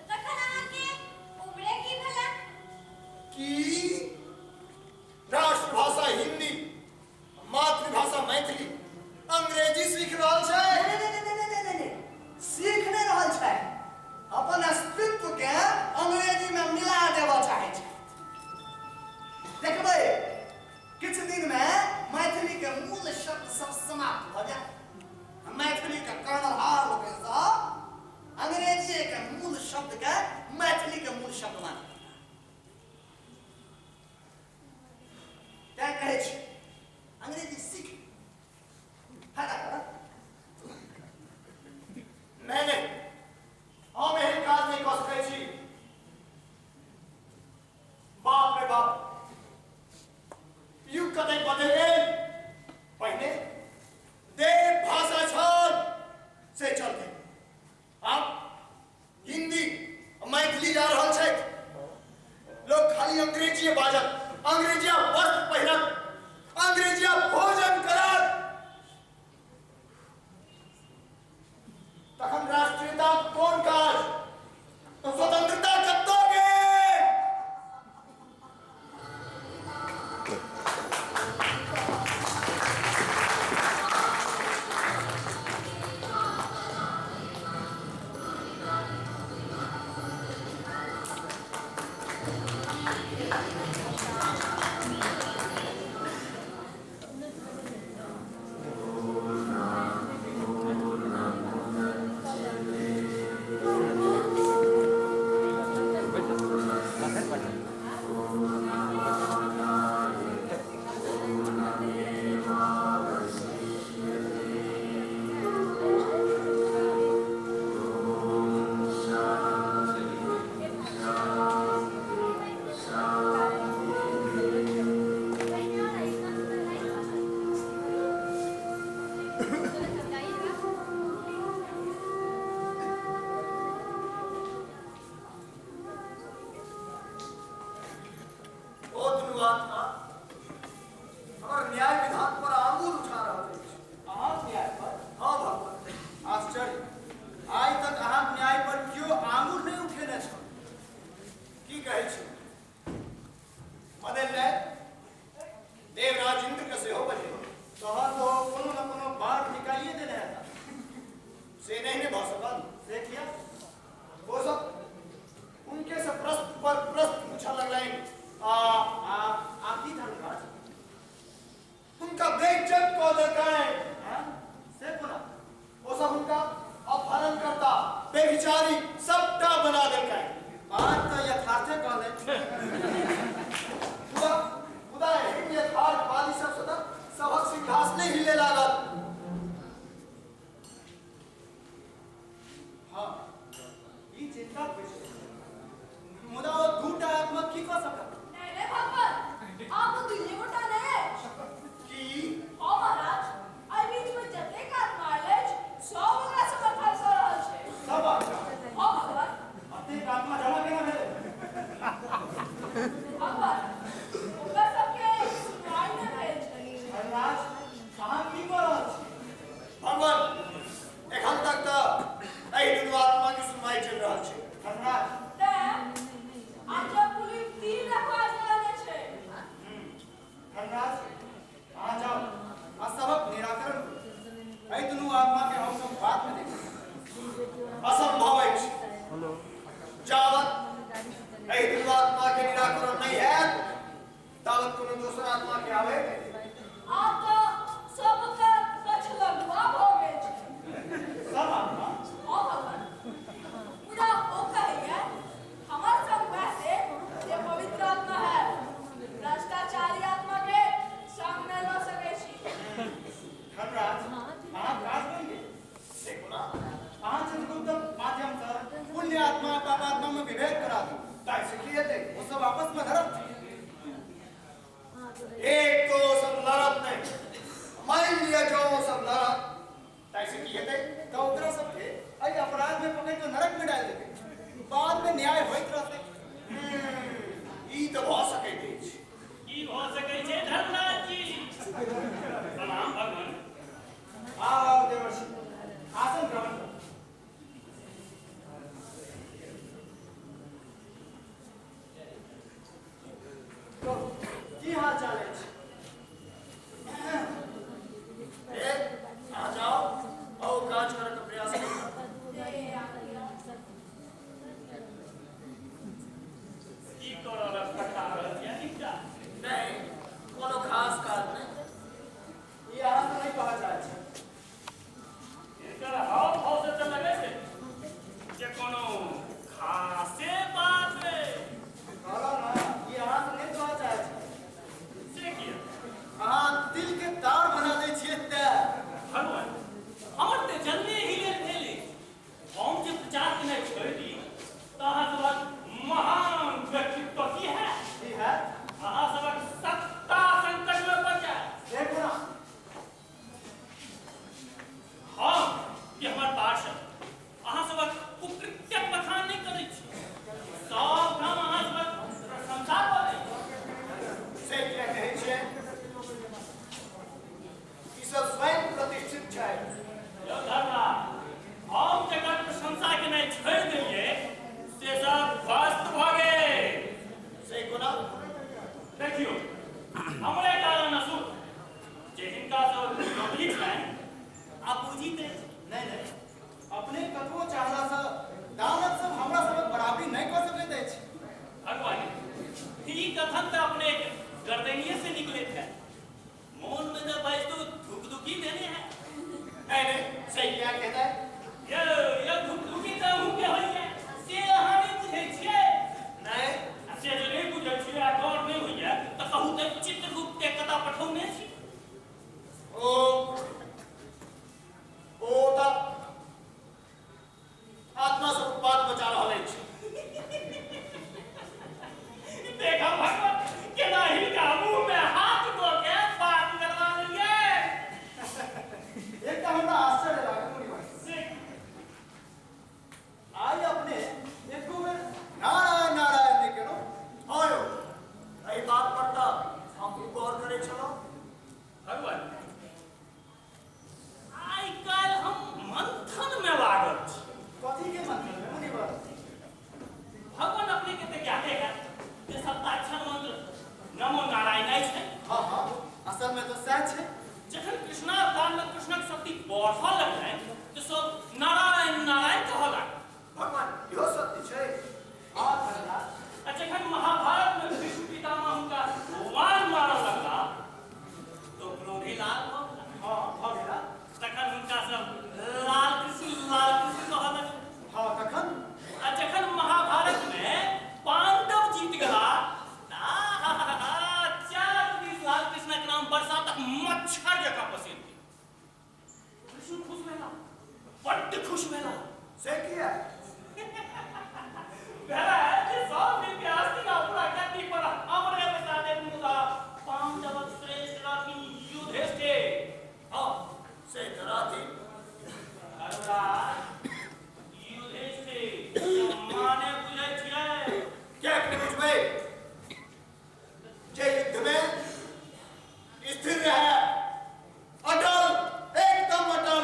तखन अहाँके उम्रे की भेलै? की राष्ट्रभाषा हिंदी, मातृभाषा मैथिली, अंग्रेजी सीख रहल छै? नहि नहि नहि नहि नहि नहि, सीख नहि रहल छै, अपन अस्तित्व के अंग्रेजी में मिला देबऽ चाहै छै। देखबै किछु दिन में मैथिली के मूल शब्द सब समाप्त भऽ जायत। मैथिली के कर्णधार लोकनि सब अंग्रेजी के मूल शब्द के मैथिली के मूल शब्द मानत। तें कहै छी अंग्रेजी सीख फायदा करत। नहि नहि, हम एहन काज नहि कऽ सकै छी। बाप रे बाप, युग कतेक बदलि गेल। पहिने देव भाषा छल से चल गेल, आब हिंदी मैथिली जा रहल छै। लोक खाली अंग्रेजीए बाजत, अंग्रेजिया वस्त्र पहिरत, अंग्रेजिया भोजन करत। तखन राष्ट्रीयता कोन काज, स्वतंत्रता कतऽ गेल? ओ दुनू आत्मा हमर न्याय विधान पर आंगुर उठा रहल अछि। अहाँक न्याय पर? हाँ भगवान। आश्चर्य, आइ तक अहाँक न्याय पर केओ आंगुर नहि उठेने छल। की कहै छी? बदलि जाय देवराज इंद्र के सेहो बजेलहुँ। तहन तो कोनो न कोनो बाट निकालिए देने हेता। से नहीं ने भऽ सकल। से किया? ओ सब उनके से प्रश्न पर प्रश्न पूछऽ लगलनि। आ आ आ की धर्मराज? हुनका बेइज्जत कऽ देलकनि। हैं? से कोना? ओ सब हुनका अपहरणकर्ता, बेविचारी सबटा बना देलकनि। बात तऽ यथार्थे कहलनि। मुदा मुदा एहन यथार्थवादी सब सदा सभक सिंहासने हिले लागल। हाँ, ई चिंता विषय। मुदा ओ दूटा आत्मा की कऽ सकत? नहि नहि भगवान, आब ओ दुइये गोटा नहि अछि। की? हाँ महाराज, एहि बीच में जतेक आत्मा आयल अछि सब ओकरा समर्थन कऽ रहल छै। सब आत्मा? हाँ भगवान। अतेक आत्मा जमा केना भेलै? भगवान, ओकर सबके सुनवाई नहि भेल छै। धर्मराज, अहाँ की कऽ रहल छी? भगवान, एखन तक तऽ एहि दुनू आत्मा के सुनवाई पुण्य आत्मा पाप आत्मा में विभेद करा दू। ताहि से की हेतै? ओ सब आपस में लड़त। एक तो सब लड़त नहीं, मान लिया जो सब लड़त, ताहि से की हेतै? तो ओकरा सबके एहि अपराध में पकड़ के नरक में डाल देबै, बाद में न्याय होइत रहतै। ई तऽ भऽ सकैत अछि। की भऽ सकै छै धर्मराज जी? प्रणाम भगवान। आओ आओ देवर्षि, आसन ग्रहण करू। कहू, की हाल चाल अछि? ए, आ जाओ, आओ काज करऽ के प्रयास करू। की करऽ लए पठा रहल छियै हिनका? नहि, कोनो खास काज नहि। ई अहाँ से नहि कहल जाइ छै। हिनकर हाव भाव से तऽ लगै छै जे कोनो खासे बात है। कहलहुँ ने, ई अहाँ से नहि कहल जाइ छै। से किया? अहाँ तिल के तार बना दै छियै तेँ। भगवान, हमर तऽ जन्मे ही लेल भेल अछि। हम जे प्रचार केनाइ छोड़ि दी तऽ अहाँ सभक महान व्यक्तित्व की हैत? की हैत? अहाँ सभक सत्ता संकट में पड़ि जायत। से कोना? हम कि हमर पार्षद अहाँ सभक कुकृत्यक बखान नहि करै छी। सब ठाम अहाँ सभक प्रशंसा करै छी। से किया कहै छियै? ई सब स्वयं प्रतिष्ठित छै। यौ धर्मराज, हम जकर प्रशंसा केनाइ छोड़ि देलियै से सब ध्वस्त भऽ गेल। से कोना? देखियौ, हमरे कारण असुर जे हिनका सब विरोधी छनि आ पूजित अछि। नहि नहि, अपने कतबो चाहला सँ दानव सब हमरा सबक बराबरी नहि कऽ सकैत अछि। भगवान, ई कथन तऽ अपने गर्दनिये से निकलैत है। मोन में तऽ बाजतो धुकधुकी देने है। नहि नहि, से किया कहतै? यौ यौ, धुकधुकी तऽ अहूँके होइए, से अहाँ नहि बुझै छियै। नहि। आ से जे नहि बुझै छियै आ गौर नहि होइए तऽ कहू तऽ चित्रगुप्त के कतऽ पठौने छी? ओ ओ तऽ आत्मा से उत्पात मचा रहल अछि। देखा भगवान, केना हिनका मुँह में हाथ दऽ के बात करवा लेलियै। एकटा हमरा आश्चर्य लागल मुनिवर। से आइ अपने एको बेर नारायण नारायण नहि केलहुँ। हँ यौ, एहि बात पर तऽ हमहूँ गौर करै छलहुँ। भगवान, आइ काल्हि हम मंथन में लागल छी। कथी के मंत्र में मुनिवर? भगवान अपने के तऽ ज्ञाते है जे सप्ताक्षर मंत्र नमो नारायण छै। हाँ हाँ, असल में तो सएह छै। जखन कृष्णावतार में कृष्णक शक्ति बढ़ऽ लगलनि तऽ सब नारायण नारायण कहऽ लागल। भगवान, इहो सत्य छै। हाँ धर्मराज। आ जखन महाभारत में भीष्म पितामह हुनका वाण मारऽ लगला तो क्रोधे लाल भऽ गेला। हाँ भऽ गेला। तखन हुनका सब लाल कृष्ण कहऽ लगल। हाँ तखन? आ जखन महाभारत में पांडव जीत गेला, चारू दिस लाल कृष्णक नाम बरसातक मच्छर जकाँ पसरि गेल। कृष्ण खुश भेला, बड्ड खुश भेला। से किया? भेला जे सब मिलके हस्तिनापुरक गद्दी पर हमरे बैसा देत, मुदा पांडवक श्रेष्ठ रहथिन युधिष्ठिर। हाँ, से तऽ रहथिन। धर्मराज, युधिष्ठिर माने बुझै छियै? किएक नहि बुझबै? जे युद्ध में स्थिर रहै, अटल, एकदम अटल।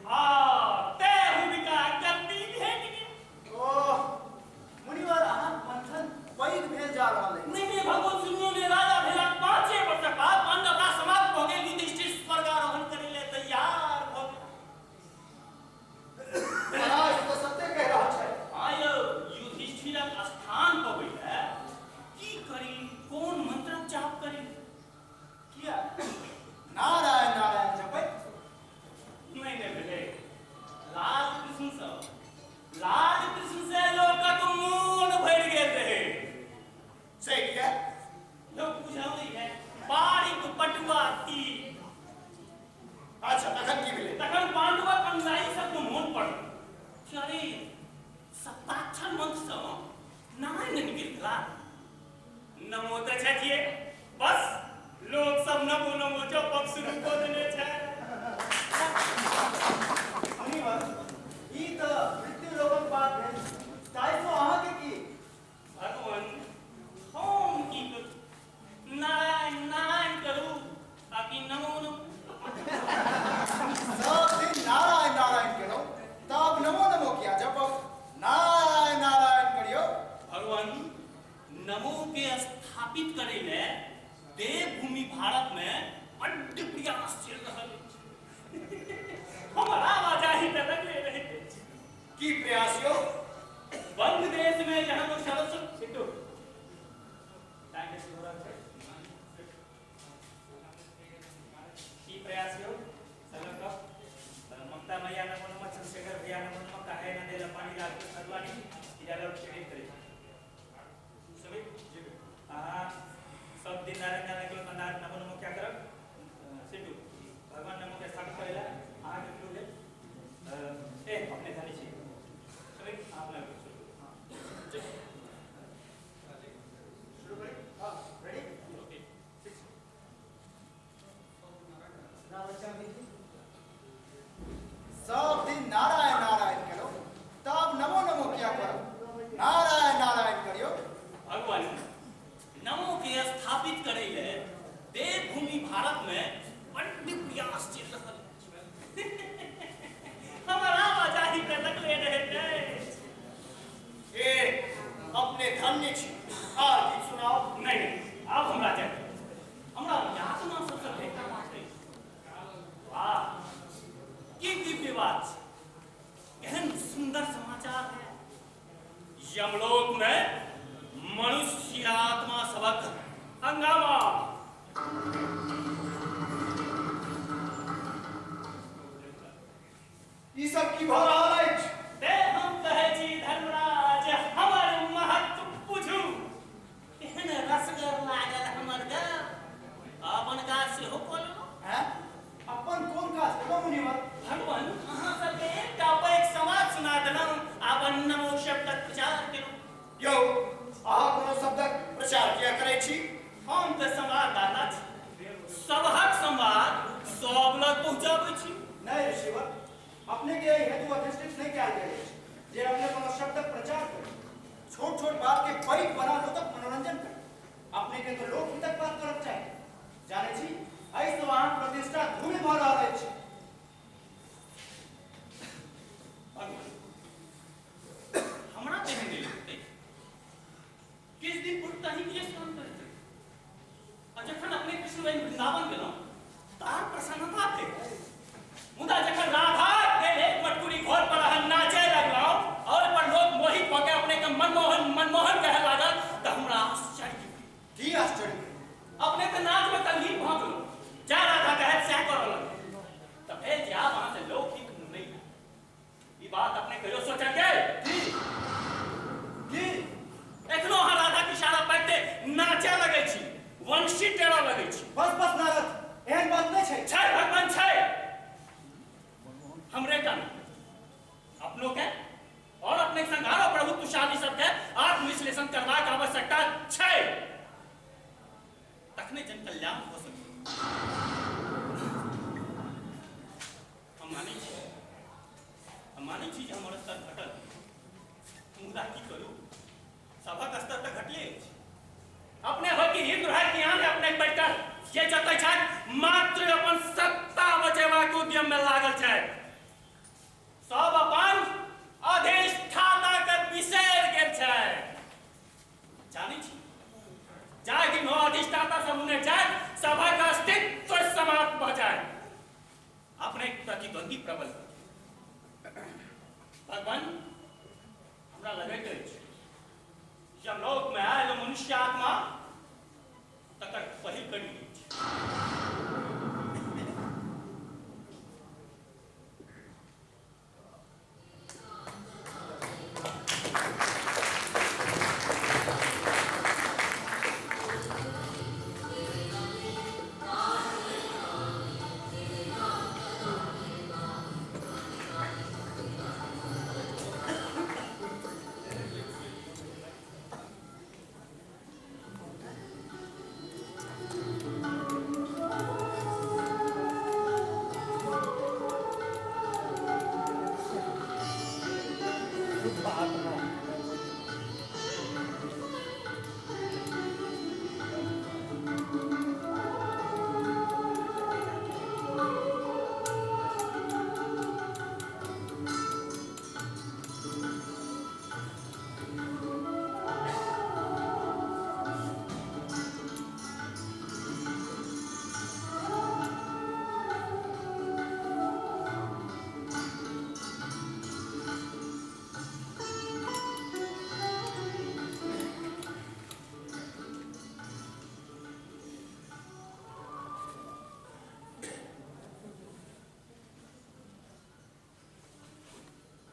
हाँ, तें हुनका गद्दी भेट गेल। ओह मुनिवर, सप्ताक्षर मंत्र सँ नारायण नहि निकलि गेला। नमो तऽ छथिए, बस लोक सब नमो नमो जपब शुरू कऽ देने छै। मुनिवर, ई तऽ मृत्यु लोकक बात भेल, ताहिसँ अहाँके की? भगवान, हम की करू? नारायण नारायण करू आ कि नमो नमो? सब दिन नारायण नारायण केलहुँ, तब नमो नमो किया जपब? नारायण नारायण करियौ। भगवान, नमो के स्थापित करै ले देवभूमि भारत में बड्ड प्रयास चलि रहल अछि। हमर आवाजाही तऽ लगले रहैत अछि। की प्रयास यौ? बंग देश में जहाँ लोग सरस्वती सिद्धू टाइम बेसी हो रहल छै। की प्रयास यौ? चलो कऽ ममता मैया नमो नमः, चंद्रशेखर भैया नमो नमः, काहे न देला पानी लाल हल्द्वानी ई डायलॉग एडिट करै सुमित। अहाँ सब दिन नारायण नारायण के नारायण नमो नमो क्या करब? सिद्धू भगवान नमो के स्थापित करेला अहाँके क्लू भेल। ए अपने धनी छी सुमित, अहाँ अपना शुरू करू। शुरू करी? हाँ, रेडी? ओके। सब दिन नारायण नारायण केलहुँ, तब नमो नमो किया करब? नारायण नारायण करियौ। भगवान, नमो के स्थापित करै ले देवभूमि भारत में बड्ड प्रयास चलि रहल अछि। हमर आवाजाही तऽ लगले रहैत अछि। ए अपने धन्य छी। आर गीत सुनाउ। नहि नहि, आब हमरा जाय, हमरा यातना सबसँ भेंट करबाक अछि। वाह, की दिव्य बात छै, केहन सुंदर समाचार है। यमलोक में मनुष्य आत्मा सबक हंगामा। ई सब की भऽ रहल अछि? ते हम कहै छी धर्मराज, हमर महत्व बुझू। केहन रसगर लागल हमर गप। अपन काज सेहो कऽ लेलहुँ। हैं? अपन कोन काज केलहुँ मुनिवर? भगवान, अहाँ सबके एकटा पैघ समाज सुना देलहुँ, अपन नमो शब्दक प्रचार केलहुँ। यौ, अहाँ कोनो शब्दक प्रचार किया करै छी? हम तऽ संवाददाता छी, सबहक संवाद सब लग पहुँचाबै छी। नहि ऋषिवर, अपने के एहि हेतु अधिष्ठित नहि कयल गेल अछि जे अपने कोनो शब्दक प्रचार करी। छोट छोट बात के पैघ बना लोकक मनोरंजन करी। अपने के तो लोकहितक बात करक चाही। जानै छी, एहि सँ अहाँक प्रतिष्ठा धूमिल भऽ रहल अछि। भगवान, हमरा तेहन नहि लगैत अछि। किछु दिन पूर्व तही के स्मरण करैत रही आ जखन अपने कृष्णवेणी वृंदावन गेलहुँ तार प्रसन्नता भेल, मुदा जखन राधा के एक मटकुरी घर पर अहाँ नाचय लगलहुँ और पर लोक मोहित भऽ के अपने के मनमोहन मनमोहन कहय लागल तऽ हमरा आश्चर्य भेल। की आश्चर्य? अपने तऽ नाच में तल्लीन भऽ गेलहुँ, जय राधा कहैत सएह करऽ लगलहुँ, तऽ भेल जे आब अहाँ से लौकिक नहि हैत। ई बात अपने कहियो सोचल गेल? की की? एखनो अहाँ राधा के इशारा पाबिते नाचय लगै छी, वंशी टेरऽ लगै छी। बस बस नारद, एहन बात नहि छै। छै भगवान, छै। हमरे टा नहि, अपनो के और अपने संग आरो प्रभुत्वशाली सबके आत्मविश्लेषण करबाक आवश्यकता छै, तखने जन कल्याण हो सकै। हम मानै छी, हम मानै छी जे हमर स्तर घटल, मुदा की करू, सभक स्तर तऽ घटले अछि। अपने हो कि हिंदू है कि आन, अपने बैठकर जे जतै छथि मात्र अपन सत्ता बचेबाक उद्यम में लागल छथि। सब अपन अधिष्ठाता के बिसरि गेल छै। जानै छी, जाहि दिन हो अधिष्ठाता सब उन्ने जाय, सभक अस्तित्व समाप्त भऽ जाय। अपने प्रतिद्वंदी प्रबल। भगवान, हमरा लगैत अछि यमलोक में आयल मनुष्य आत्मा तकर पहिल कड़ी अछि।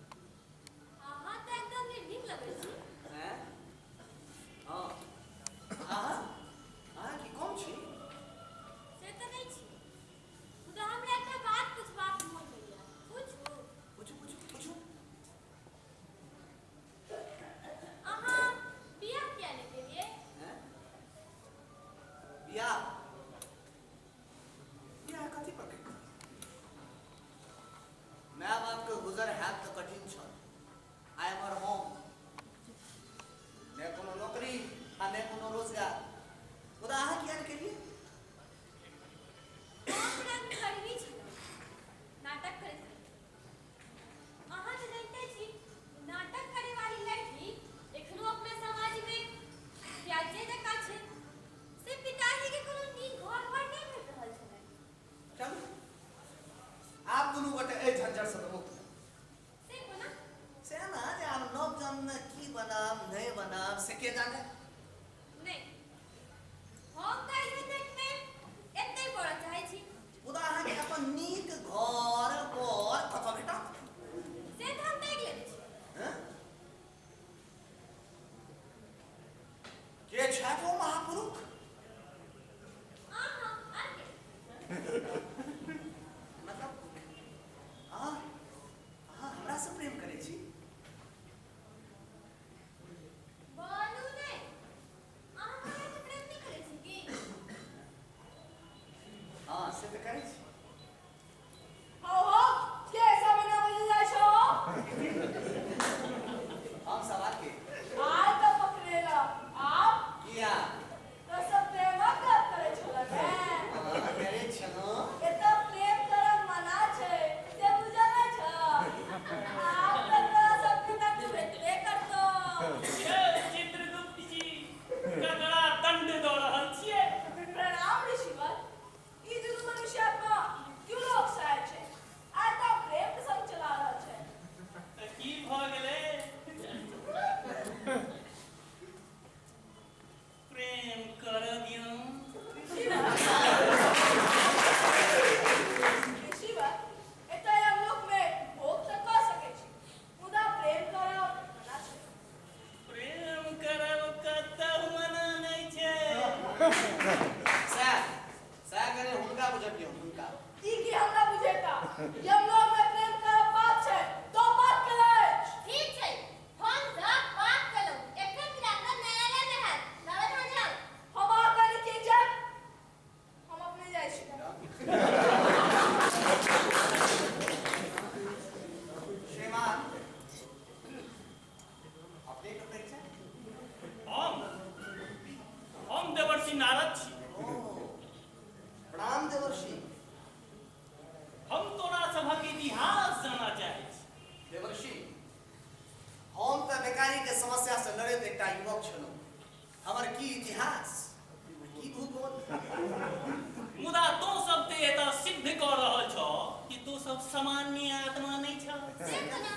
अहाँ तऽ एकदम निर्भीक लगै छी। हैं? हँ, अहाँ अहाँ की कम छी? से तऽ नहि छी, मुदा हमरा एकटा बात पुछबाक मोन होइए, पूछू? पूछू पूछू पूछू। अहाँ बियाह किया नहि केलियै? हैं? बियाह बियाह कथी पर करितहुँ? माय बापके गुजर हैत तऽ कठिन छल। आइ एमहर हम ने कोनो नौकरी आ ने कोनो रोजगार। मुदा अहाँ किया नहि केलियै? हम रंगकर्मी छलहुँ, नाटक करैत रही। अहाँ तऽ जानिते छी, नाटक करे वाली लड़की एखनो अपना समाजमे त्याज्य जकाँ छै। से पिताजीके कोनो नीक घर वर नहि भेट रहल छलनि। चलू, आब दुनू गोटे एहि झंझटसँ तऽ मुक्त भेल। से कोना? से ने जे आब नव जन्ममे की बनाम नहि बनाम से के जाने। नहि, हम तऽ एहि झंझटमे एतहि पड़ऽ चाहै छी। मुदा अहाँके अपन नीक घर बर कतऽ भेटत? से तऽ हम ताकि लेने छी। हैं? के छथि ओ महापुरुष? अहाँ आर के? मतलब अहाँ अहाँ हमरासँ प्रेम करै छी? बोलू नहि, अहाँ हमरासँ प्रेम नहि करै छी की? हँ, से तऽ करै छी। हौ हौ, के सब एना बजै जाइ छौ? हम सवाल के आइ तऽ पकड़ेला आब। किया? तो सब प्रेमक गप करै छल ने? अहाँ करै छलहुँ। एतऽ प्रेम करब मना छै से बुझल नहि छौ? आब तऽ तोरा सबके दंड भेटबे करतौ। यौ चित्रगुप्त जी, ककरा दंड दऽ रहल छियै? प्रणाम ऋषिवर, ई दुनू मनुष्य आत्मा मृत्यु लोक सँ आयल छै आ एतऽ प्रेम प्रसंग चला रहल छै। तऽ की भऽ गेलै? प्रेम करऽ दियौ। ऋषिवर, एतऽ यमलोक मे भोग तऽ कऽ सकै छी, मुदा प्रेम करब मना छै। प्रेम करब कतहु मना नहि छै। सएह सएह करे हुनका बुझबियौ हुनका। ई की हमरा बुझेता? यमलोक मे प्रेम करब पाप छै, तो पाप केलै। ठीक छै, हम सब पाप केलहुँ, एकर निराकरण न्यायालयमे हैत। सावधान जाउ। हम अहाँ कने के जायब? हम अपने जाइ छी। श्रीमान, अपनेके परिचय? हम हम देवर्षि नारद छी। ओ, प्रणाम देवर्षि। हम तोरा सभक इतिहास जानऽ चाहै छी। देवर्षि, हम तऽ बेकारीके समस्यासँ लड़ैत एकटा युवक छलहुँ। हमर की इतिहास, की भूगोल। मुदा तों सब तऽ एतऽ सिद्ध कऽ रहल छह कि तू सब सामान्य आत्मा नहि छह। से कोना?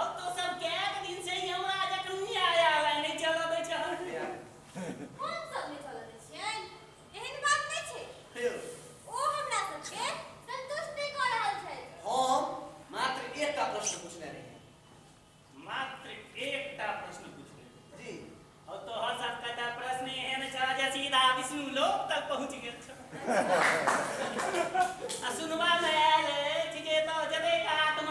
अब तो सब कैक दिन से यमराजक न्यायालय नहि चलऽ दै छह। हम सब नहि चलऽ दै छियनि, एहन बात नहि छै। यौ, ओ हमरा सबके संतुष्ट नहि कऽ रहल छथि। हम मात्र एकटा प्रश्न पूछने रही। मात्र एकटा प्रश्न पूछने? जी। और तोहर सबके तऽ प्रश्न एहन छह जे सीधा विष्णु लोक तक पहुँच गेल छह। आ सुनबा मे आयल अछि जे तो जतेक आत्मा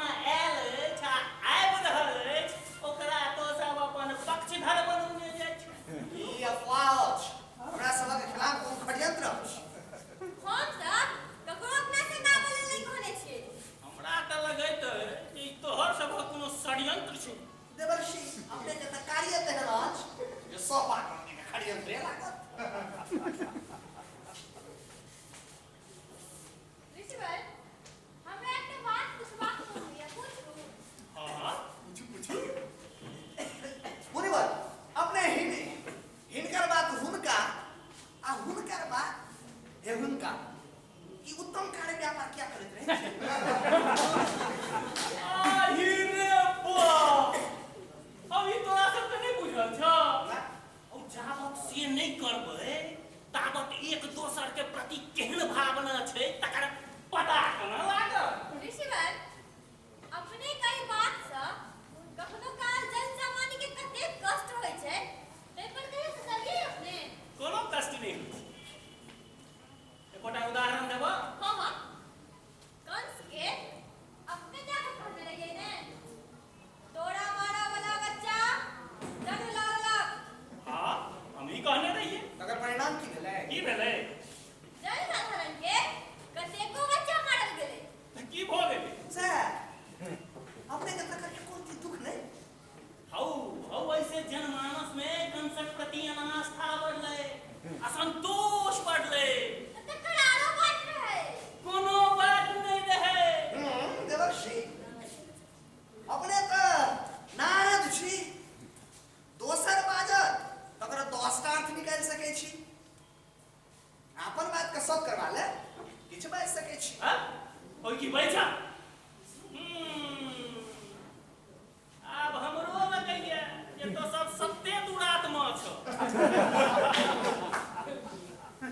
जे तो सब सत्ते दुरात्मा छौ।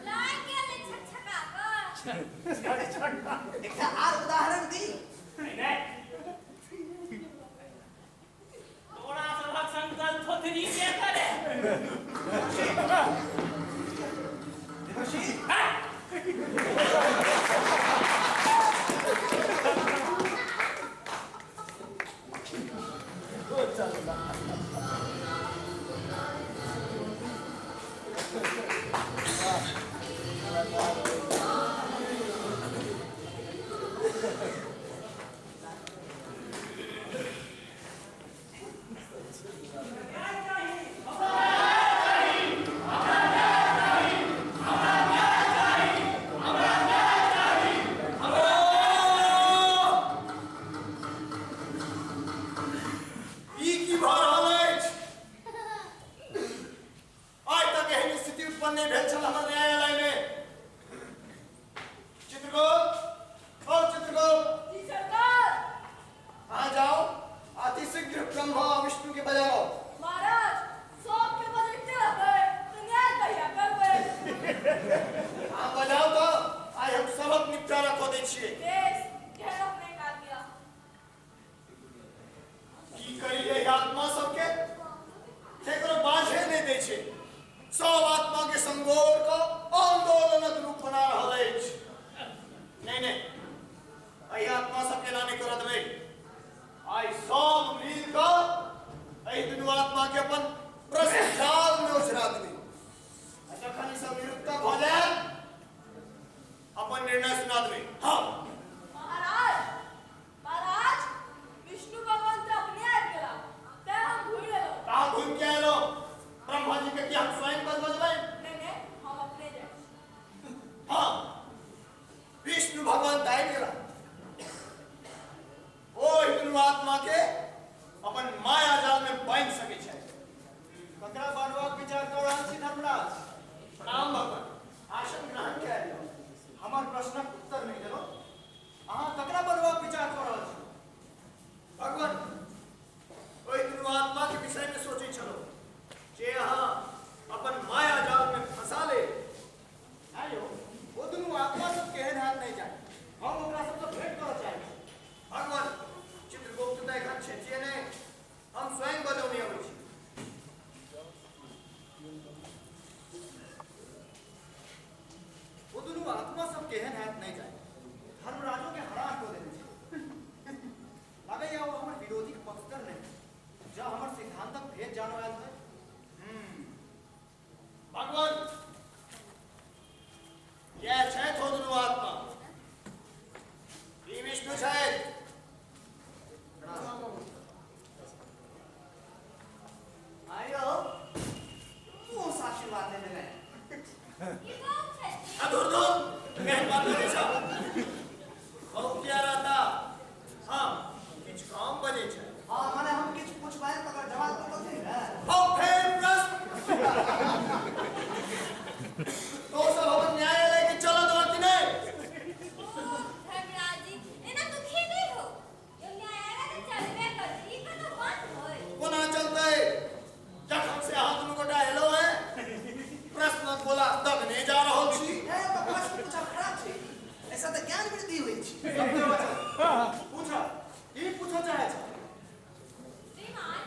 लाइ गेलै छकछका कऽ। एकटा आर उदाहरण दी। नहि नहि, तोरा सभक संग गलथोथरी के करे? देवर्षि, ई की भऽ रहल अछि? आइ तक एहन स्थिति उत्पन्न नहि भेल छल हमर न्यायालयमे। चित्रगुप्त, ओ चित्रगुप्त! जी सरकार। अहाँ जाउ, अतिशीघ्र ब्रह्मा आ विष्णु के बजाओ। महाराज, सबके बजैते रहबै तऽ न्याय कहिया करबै? अहाँ बजाउ तऽ आइ हम सबक निपटारा कऽ दै छियै। बेस, केहन अपने काज दिया। की करी एहि आत्मा सबके, केकरो बाझे नहि दै छै। सब आत्मा के संगोर कऽ आंदोलनक रूप बना रहल अछि। नहि नहि, एहि आत्मा सबके एना नहि करऽ देबै। आइ सब मिल कऽ एहि दुनू आत्मा के अपन प्रश्न जाल में ओझरा देबै आ जखन ई सब निरुत्तर भऽ जायत, अपन निर्णय सुना देबै। हाँ। महाराज, महाराज, विष्णु भगवान तऽ अपने आबि गेला, तें हम घुरि एलहुँ। कहाँ घुमि के एलहुँ? ब्रह्मा जी के की हम स्वयं बजबै? नहि नहि, हम अपने जाइ छी। हाँ, विष्णु भगवान तऽ आबि गेला। ओहि दुनू आत्मा के अपन माया जाल में बांधि सकै छै। ककरा बान्हबाक विचार कऽ रहल छी धर्मराज? प्रणाम भगवान, आसन ग्रहण कए लिअ। हमर प्रश्नक उत्तर नहि देलहुँ। अहाँ ककरा बान्हबाक विचार कऽ रहल छी? भगवान, ओहि दुनू आत्मा के विषय में सोचै छलहुँ जे अहाँ अपन माया जाल में फंसा ले। आयो, ओ दुनू आत्मा सब केहन हैत नहि जानि। हम ओकरा सबसँ भेंट करऽ चाहै छी। भगवान, चित्रगुप्त तऽ एखन छथिए नहि, हम स्वयं बजौने अबै छी। ओ दुनू आत्मा सब केहन हैत नहि जानि। धर्मराजो के हरान कऽ देने छै। लागैया ओ हमर विरोधीक पक्षधर नहि, जँ हमर सिद्धान्तक भेद जानऽ आयल होय। भगवान, यैह छथि ओ दुनू आत्मा। ई विष्णु छथि। आयो, मुँह सँ आशीर्वाद लेने रहे। ई कोन छथि? आ धुर धुर, केहन बात करै छह? बहुत प्यारा था। हाँ, किछु कम बजै छै। हाँ, माने हम किछु पुछबनि तकर जवाब तऽ देथिन ने? हौ, फेर प्रश्न! तो सब हमर न्यायालय के चलऽ देबऽ कि नहि? ओ धर्मराज जी, एना दुखी नहि हो। यो न्यायालय तऽ चलबे करतै, ई कतौ बंद होय? कोना चलतै? जखन से अहाँ दुनू गोटा एलहुँ हेँ, प्रश्नक गोला दगने जा रहल छी। हे, तऽ प्रश्न पूछब खराब छै? एहिसँ तऽ ज्ञान वृद्धि होइ छै। सत्य वचन। पूछऽ, की पूछऽ चाहै छह? श्रीमान,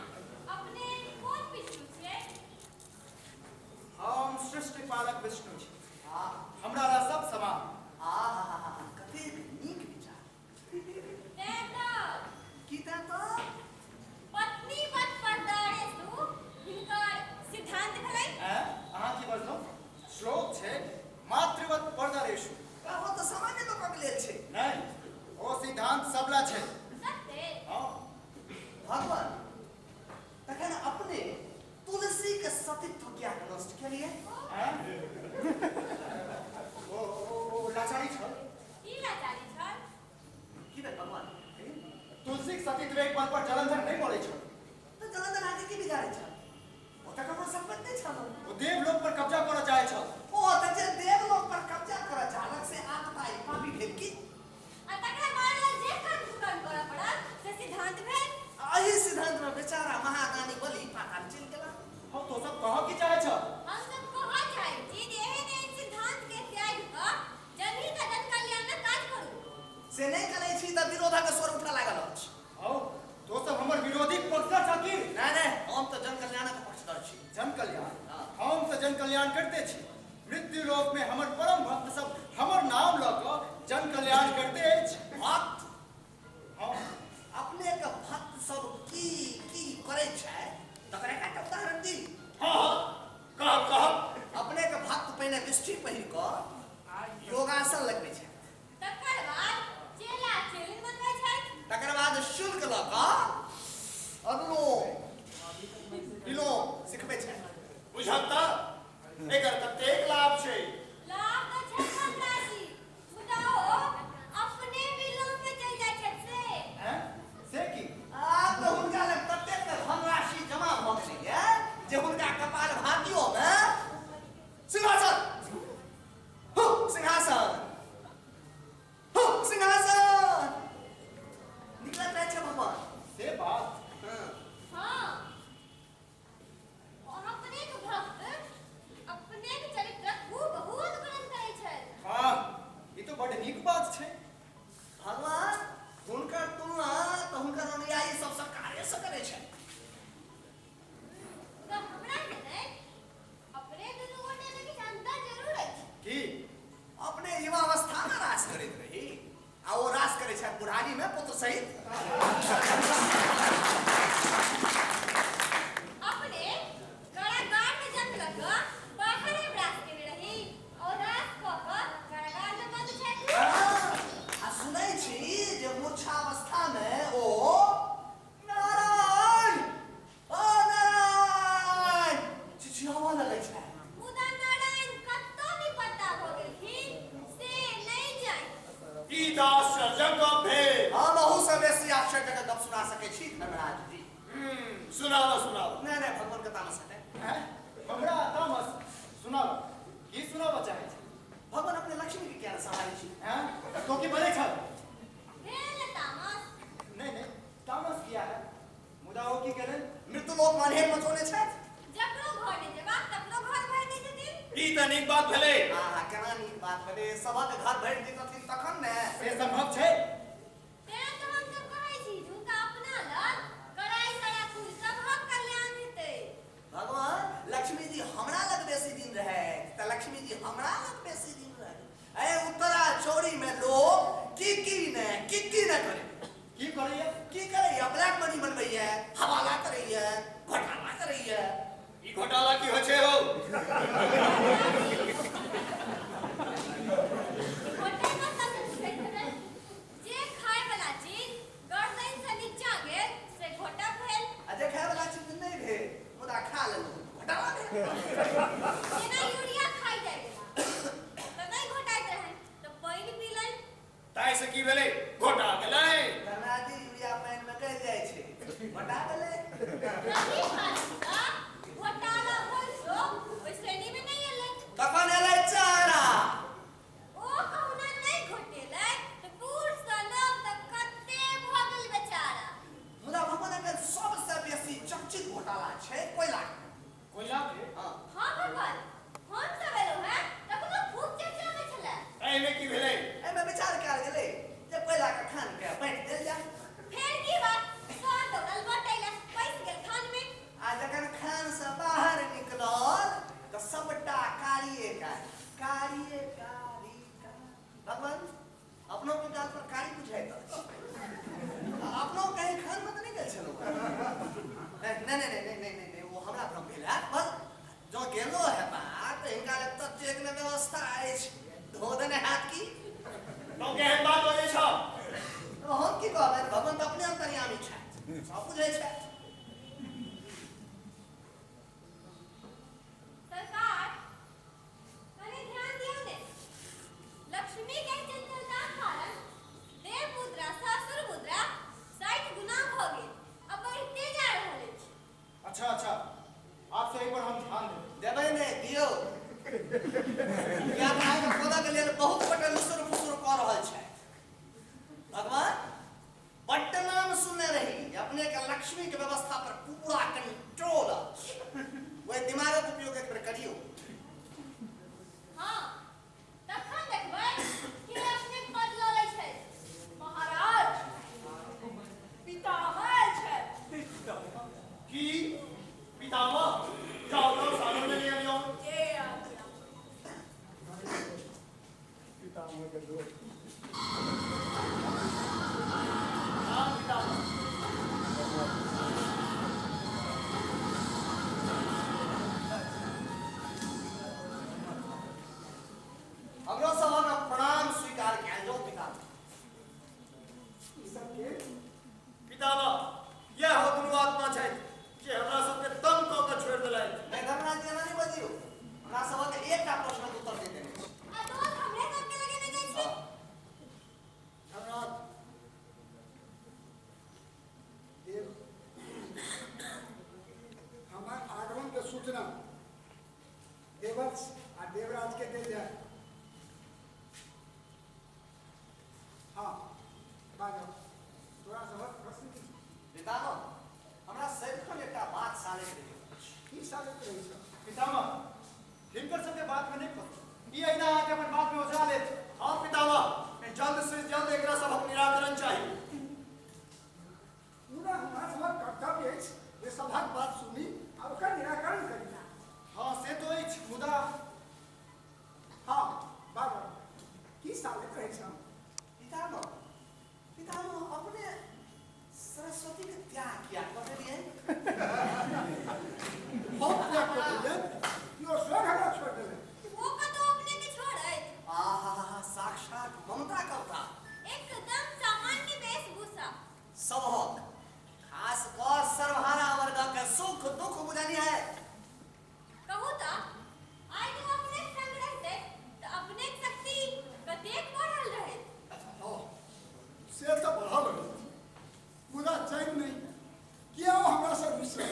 अपने कोन विष्णु छियै? हम सृष्टिपालक विष्णु छी। आ हमरा ला सब समान। आ हा हा हा, कतेक नीक विचार। तें तऽ की तें तऽ? पत्नी पद परदारेषु हिनकर सिद्धांत भेलै। ऐं, अहाँ की बजलहुँ? श्लोक छै मातृवत परदरेषु। ओ तऽ सामान्य लोकक लेल छै। नहि, ओ सिद्धांत सबला छै। सत्य? हाँ। भगवान, तखन अपने तुलसी के सतीत्व कियाक नष्ट केलियै? ऐं? ओ ओ ओ लाचारी छल। की लाचारी छल? की भेल भगवान? तुलसीक सतीत्व एक बल पर जलंधर नहि मरै छल। तऽ जलंधर अहाँके की बिगाड़ै छल? ओ तऽ ककरो संपत्ति नहि छल। ओ देवलोक पर कब्जा करऽ चाहै छल। ओ तऽ जे देवलोक पर कब्जा करऽ चाहलक से आतताई पापी भेल की? आ तकरा मारला जे कर्म कुकर्म करऽ पड़ल से सिद्धांत भेल। एहि सिद्धांत में बेचारा महादानी बलि पाताल चलि करिते छी। मृत्यु लोक में हमर परम भक्त सब हमर नाम लऽ कऽ जन कल्याण करते अछि। भक्त? हाँ। अपने के भक्त सब की की करै छै तकर एकटा उदाहरण दी। हाँ कह कह। अपने के भक्त पहिने दृष्टि पहिर कऽ योगासन लगबै छै, तकर बाद चेला चेलिन बनबै छै, तकर बाद शुल्क लऽ कऽ अनुलोम विलोम सिखबै छै। बुझल तऽ एकर कतेक लाभ छै? लाभ तऽ छै धर्मराजी, मुदा ओ अपने विलोम में चलि जाइ छथि से। हैं? से की? आब तऽ हुनका लग ततेक ने धनराशि जमा भऽ गेलैए जे हुनका कपाल भातियो में सिंहासन, हु सिंहासन, हु सिंहासन निकलत रहै छै भगवान। से बात? हाँ, और अपने के भक्त अपने के चरित्रक हूबहू अनुकरण करै छथि। वाह, ई तो बड नीक बात छै। भगवान हुनकर तुलना तऽ हुनकर अनुयायी सब सरकारे से करै छै। मुदा हमरा जनैत अपने दुनू गोटे मे किछु अंतर जरूर अछि। की? अपने युवावस्था में रास करैत रही आ ओ रास करै छथि बुढ़ारी में पुत्र सहित। अपने कारागार में जन्म लऽ कऽ बाहर आबि रास केने रही और रास कऽ कऽ कारागार में बंद छथि। आ सुनै छी जे मूर्छावस्था में ओ नारायण ओ नारायण चिचियाबऽ लगै छै। मुदा नारायण कतौ भी पता भऽ गेलखिन से नहि जानि। ई तऽ आश्चर्यक गप भेल। हम अहू से बेसी आश्चर्यजनक गप सुना सकै छी धर्मराज जी। सुनाबऽ सुनाबऽ। नहि नहि, भगवान के तामस हेतै। हैं? हमरा तामस? सुनाबऽ, की सुनाबऽ चाहै छी? भगवान अपने लक्ष्मी के किया ने सम्हारै छी? हैं? तो की बजै छल? भेल तामस। नहीं नहीं, तामस किया है? मुदा ओ की केलनि? मृत्युलोक में अन्हेर मचौने छथि। जकरो घर नहि जेबाक तकरो घर भरि दै छथिन। ई तऽ नीक बात भेलै। आहा, केना नीक बात भेलै? सबक घर भरि दितथिन तखन ने। से संभव छै? तें तऽ हमसब कहै छी जे हुनका अपना लग कड़ाइ सँ राखू, सबहक कल्याण हेतै। भगवान लक्ष्मी जी हमरा लग बेसी दिन रहै तऽ लक्ष्मी जी हमरा लग बेसी दिन रहै। ए उत्तरा चोरी में लोग की की ने करे। की करैया? की करैया? ब्लैक मनी बनबैया, हवाला करैया, घोटाला करैया। ई घोटाला की होइ छै हौ? गोटे मतलब बुझैत हेबै। जे खाय वाला चीज गर्दन से नीचा गेल से घोटा भेल। आ जे खाय वाला चीज नहि भेल मुदा खा लेलहुँ घोटाला भेल। जेना यूरिया खाइ जाइ गेला तऽ नहि घोटाइत रहनि तऽ पानि पीलनि। ताहि से की भेलै? घोटा गेलै। धर्मराज जी यूरिया पानि में गलि जाइ छै, घोटा गेलै। रही खासी घोटाला होइतो ओहि श्रेणी में नहि एलै। तखन एलै चारा। ओ कहुना नहि घोटेलै तऽ बूढ़ सँ नव तक कते भऽ गेल बेचारा। मुदा भगवान एखन सबसँ बेसी चर्चित घोटाला छै कोयला के। कोयला के? हाँ। हाँ भगवान, हम सब एलहुँ हेँ तखनो खूब चर्चा में छलै। एहिमे की भेलै? एहिमे विचार कयल गेलै जे कोयला के खान के बाँटि देल जाय। फेर की बात, सर दौड़ल बटैला पैसि गेल खान में। आ जखन खान से बाहर निकलल तऽ सबटा कारिये कारी, कारिये कारी कारी। भगवान अपनो के गाल पर कारी बुझाइत अछि। अपनो कहीं खान में तऽ नहि गेल छलहुँ? नहीं नहीं नहीं नहीं नहीं नहीं नहीं, वो हमरा भ्रम भेल है। बस जँ गेलो हेबा तऽ हिनका लग ततेक ने व्यवस्था अछि, धो देने हैत की। तो केहन बात बजै छौ? हम की कहबै, भगवान तऽ अपने अंतर्यामी छथि, सब बुझै छथि। सरकार कनि ध्यान दियौ ने, लक्ष्मी के चंचलताक कारण देव मुद्रा सँ असुर मुद्रा 60 गुना भऽ गेल आ बढ़िते जा रहल अछि। अच्छा अच्छा, आपसे एक बार हम ध्यान देब। देबै नहि दियौ, किया तऽ अहाँके पदक लेल बहुत गोटे लुसुर फुसुर कऽ रहल छथि। भगवान बड्ड नाम सुनने रही अपने के लक्ष्मी के व्यवस्था पर पूरा कंट्रोल अछि, ओहि दिमागक उपयोग एक बेर करियौ। हाँ, तखन देखबै कि अपने पद लऽ लै छथि। महाराज पितामह आयल छथि। की पितामह? जाओ जाओ, सामने ले लियो। जे आज्ञा। सूचना देवर्ष आ देवराज के देल जाय। हाँ बाजो, तोरा सबक प्रश्न की? पितामह, हमरा सदिखन एकटा बात सालैत रहै अछि। की सालैत रहै छौ? पितामह, हिनकर सबके बात में नहीं फंसू, ई अहिना अहाँके अपन बात में ओझरा लेत। हाँ पितामह, जल्द से जल्द एकरा सबक निराकरण चाही। मुदा हमरा सबक कर्तव्य अछि जे सभक बात सुनी आ ओकर निराकरण करी। हाँ से तो अछि, मुदा हाँ बाबा, की सालैत रहै छौ? पितामह, पितामह अपने सरस्वती के त्याग किया कऽ देलियै? हम त्याग कऽ देलियै? यो स्वयं हमरा छोड़ि देलै। ओ कतौ अपने के छोड़ैत? आहा, साक्षात ममता कवता। एकदम सामान्य वेशभूषा। सबहक, खास कऽ सर्वहारा वर्ग के सुख दुख बुझनी है। कहू तऽ आइ जँ अपने संग रहितै तऽ अपने शक्ति कतेक बढ़ल रहैत। हाँ से तऽ बढ़ल रहैत, मुदा चैन नहि, किया ओ हमरा से रुसल?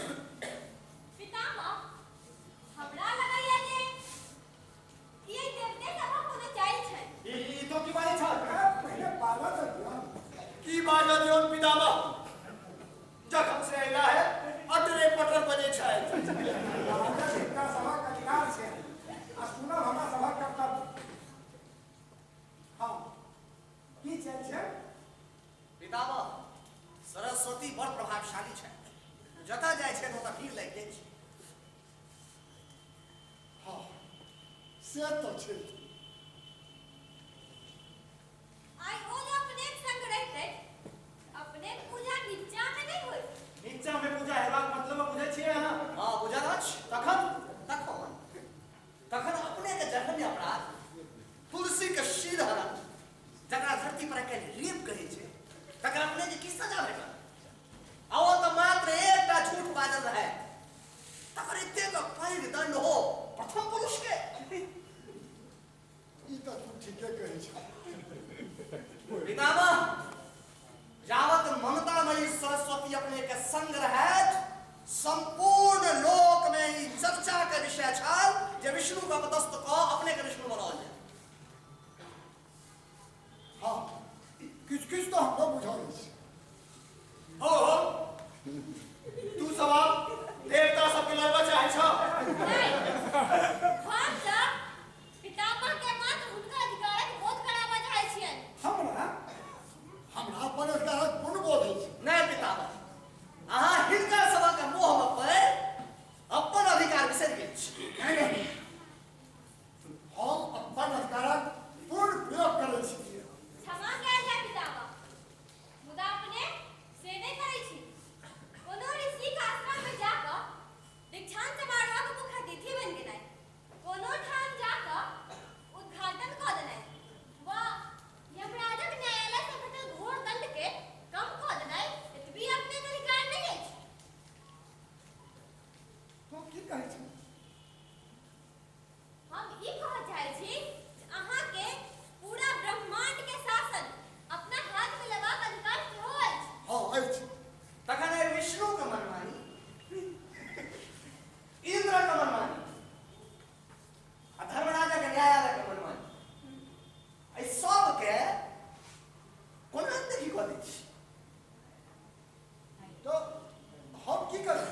पितामह, हमरा लगैया जे ई एहि देवते सभक कोनो चालि छनि। ई तो की बाजै छल? पहिले बाजऽ तऽ दियौन। की बाजऽ दियौन पितामह? जखन से अयला है अटरे पटर बजै छथि। बाजऽ हिनका सभक अधिकार छै आ सुनब हमरा सभक कर्तव्य। हाँ की चालि छै? पितामह, सरस्वती बड़ प्रभावशाली छै, जतऽ जाइ छै ओतऽ भीड़ लागि जाइ छै। हाँ से तऽ छै। आइ ओ जँ अपने संग रहितै अपने पूजा नीचा मे नहि होइत। नीचा में पूजा हेबाक मतलब बुझै छियै अहाँ? हाँ बुझल अछि। तखन तखन तखन अपने के जघन्य अपराध तुलसी के शील हरण, जकरा धरती पर आइ रेप कहै छै, तकरा अपने के की सजा भेटल? आ ओ तऽ मात्र एकटा झूठ बाजल रहै, तकर एतेक पैघ दंड हो प्रथम पुरुष के। ई तऽ तू ठीके कहै छह। पितामह, जावत ममतामयी सरस्वती अपने के संग रहैत संपूर्ण लोक में ई चर्चा के विषय छल जे विष्णु के अपदस्थ कऽ अपने के विष्णु बनाओल जाय। हाँ किछु किछु तऽ हमरो बुझल अछि। हो हो, तू सब आब देवता सबके लड़बऽ चाहै छह? नहि, हम सब पितामह के मात्र हुनकर अधिकारक बोध कराबऽ चाहै छियनि। हमरा हमरा अपन अधिकारक पूर्ण बोध अछि। नहि पितामह, अहाँ हिनकर सभक मोह में पड़ि अपन अधिकार बिसरि गेल छी। नहि नहि, हम अपन अधिकारक पूर्ण प्रयोग करै छी। क्षमा कयल जाय पितामह, मुदा अपने से नहि करै छी। कोनो ऋषिक आश्रम मे जा कऽ दीक्षांत समारोहक मुख्य अतिथि बनि गेनाइ, कोनो ठाम जा कऽ उद्घाटन कऽ देनाइ वा यमराजक न्यायालय सँ भेटल घोर दंड के कम कऽ देनाइ, एतबी अपनेक अधिकार नहि अछि। तू की कहै छी? हम ई कहऽ चाहै छी जे अहाँके पूरा ब्रह्मांड के शासन अपना हाथ मे लेबाक अधिकार सेहो अछि। हाँ अछि। तखन एहि विष्णु के मनमानी, इंद्र के मनमानी आ धर्मराजक न्यायालय के मनमानी, एहि सबके कोना देखी कऽ दै छी? तऽ हम की करी?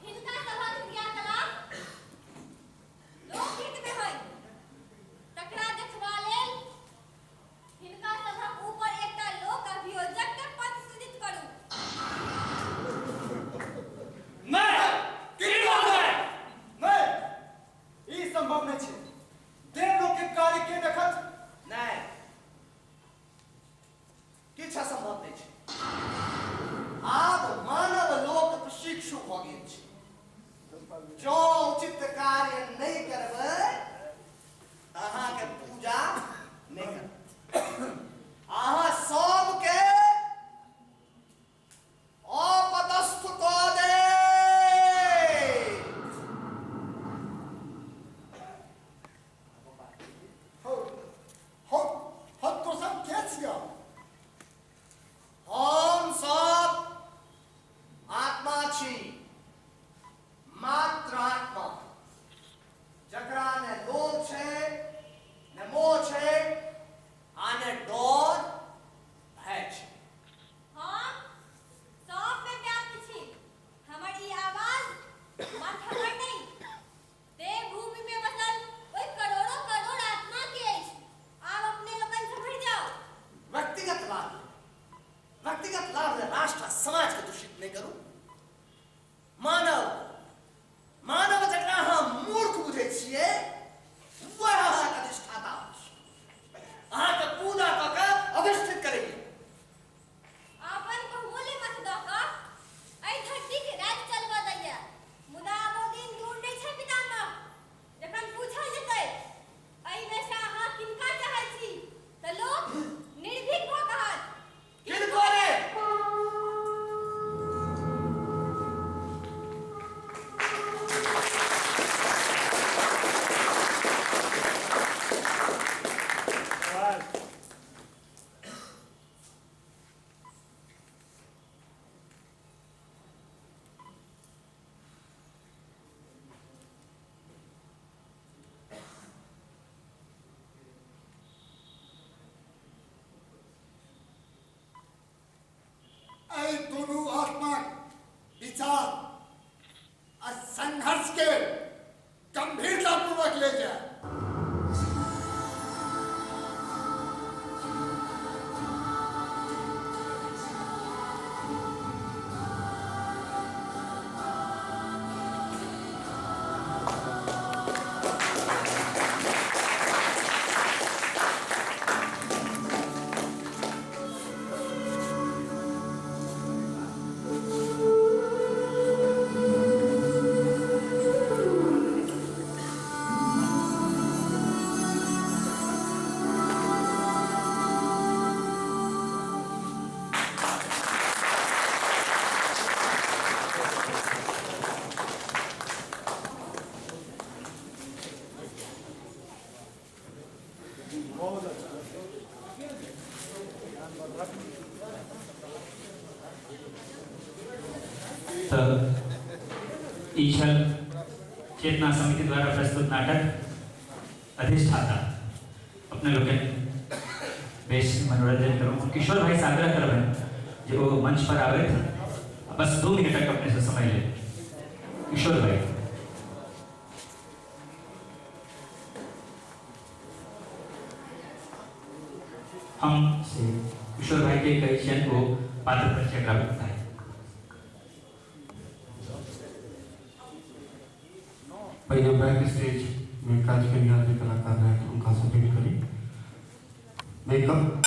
हिनका सभक क्रियाकलाप लोकहित मे होइ, तकरा देखबा लेल हिनका सभक ऊपर एकटा लोक अभियोजक के पद सृजित करू। नहि, किनको नहि। नहि, ई संभव नहि छै। देवलोक के कार्य के देखत? नहि, किछु असंभव नहि छै। आब मानव लोक प्रशिक्षु भऽ गेल छै। जँ उचित कार्य नहि करबै तऽ अहाँके पूजा नहि करत। अहाँ सबके अपदस्थ कऽ दे। हौ हौ, हम तो सब के छियह? हम सब आत्मा छी, मात्र के गंभीरतापूर्वक ले जाए। चेतना समिति द्वारा प्रस्तुत नाटक अधिष्ठाता अपने लोग बेस मनोरंजन करूँ। किशोर भाई से आग्रह करबनि जे वो मंच पर आबथि, बस 2 मिनट तक अपने से समय ले। किशोर भाई हम से किशोर भाई के कहै छियनि ओ पात्र परिचय कराबैत बताए। पहले बैक स्टेज में काज के निहार कलाकार रहे उनका से भेंट करी। मेकअप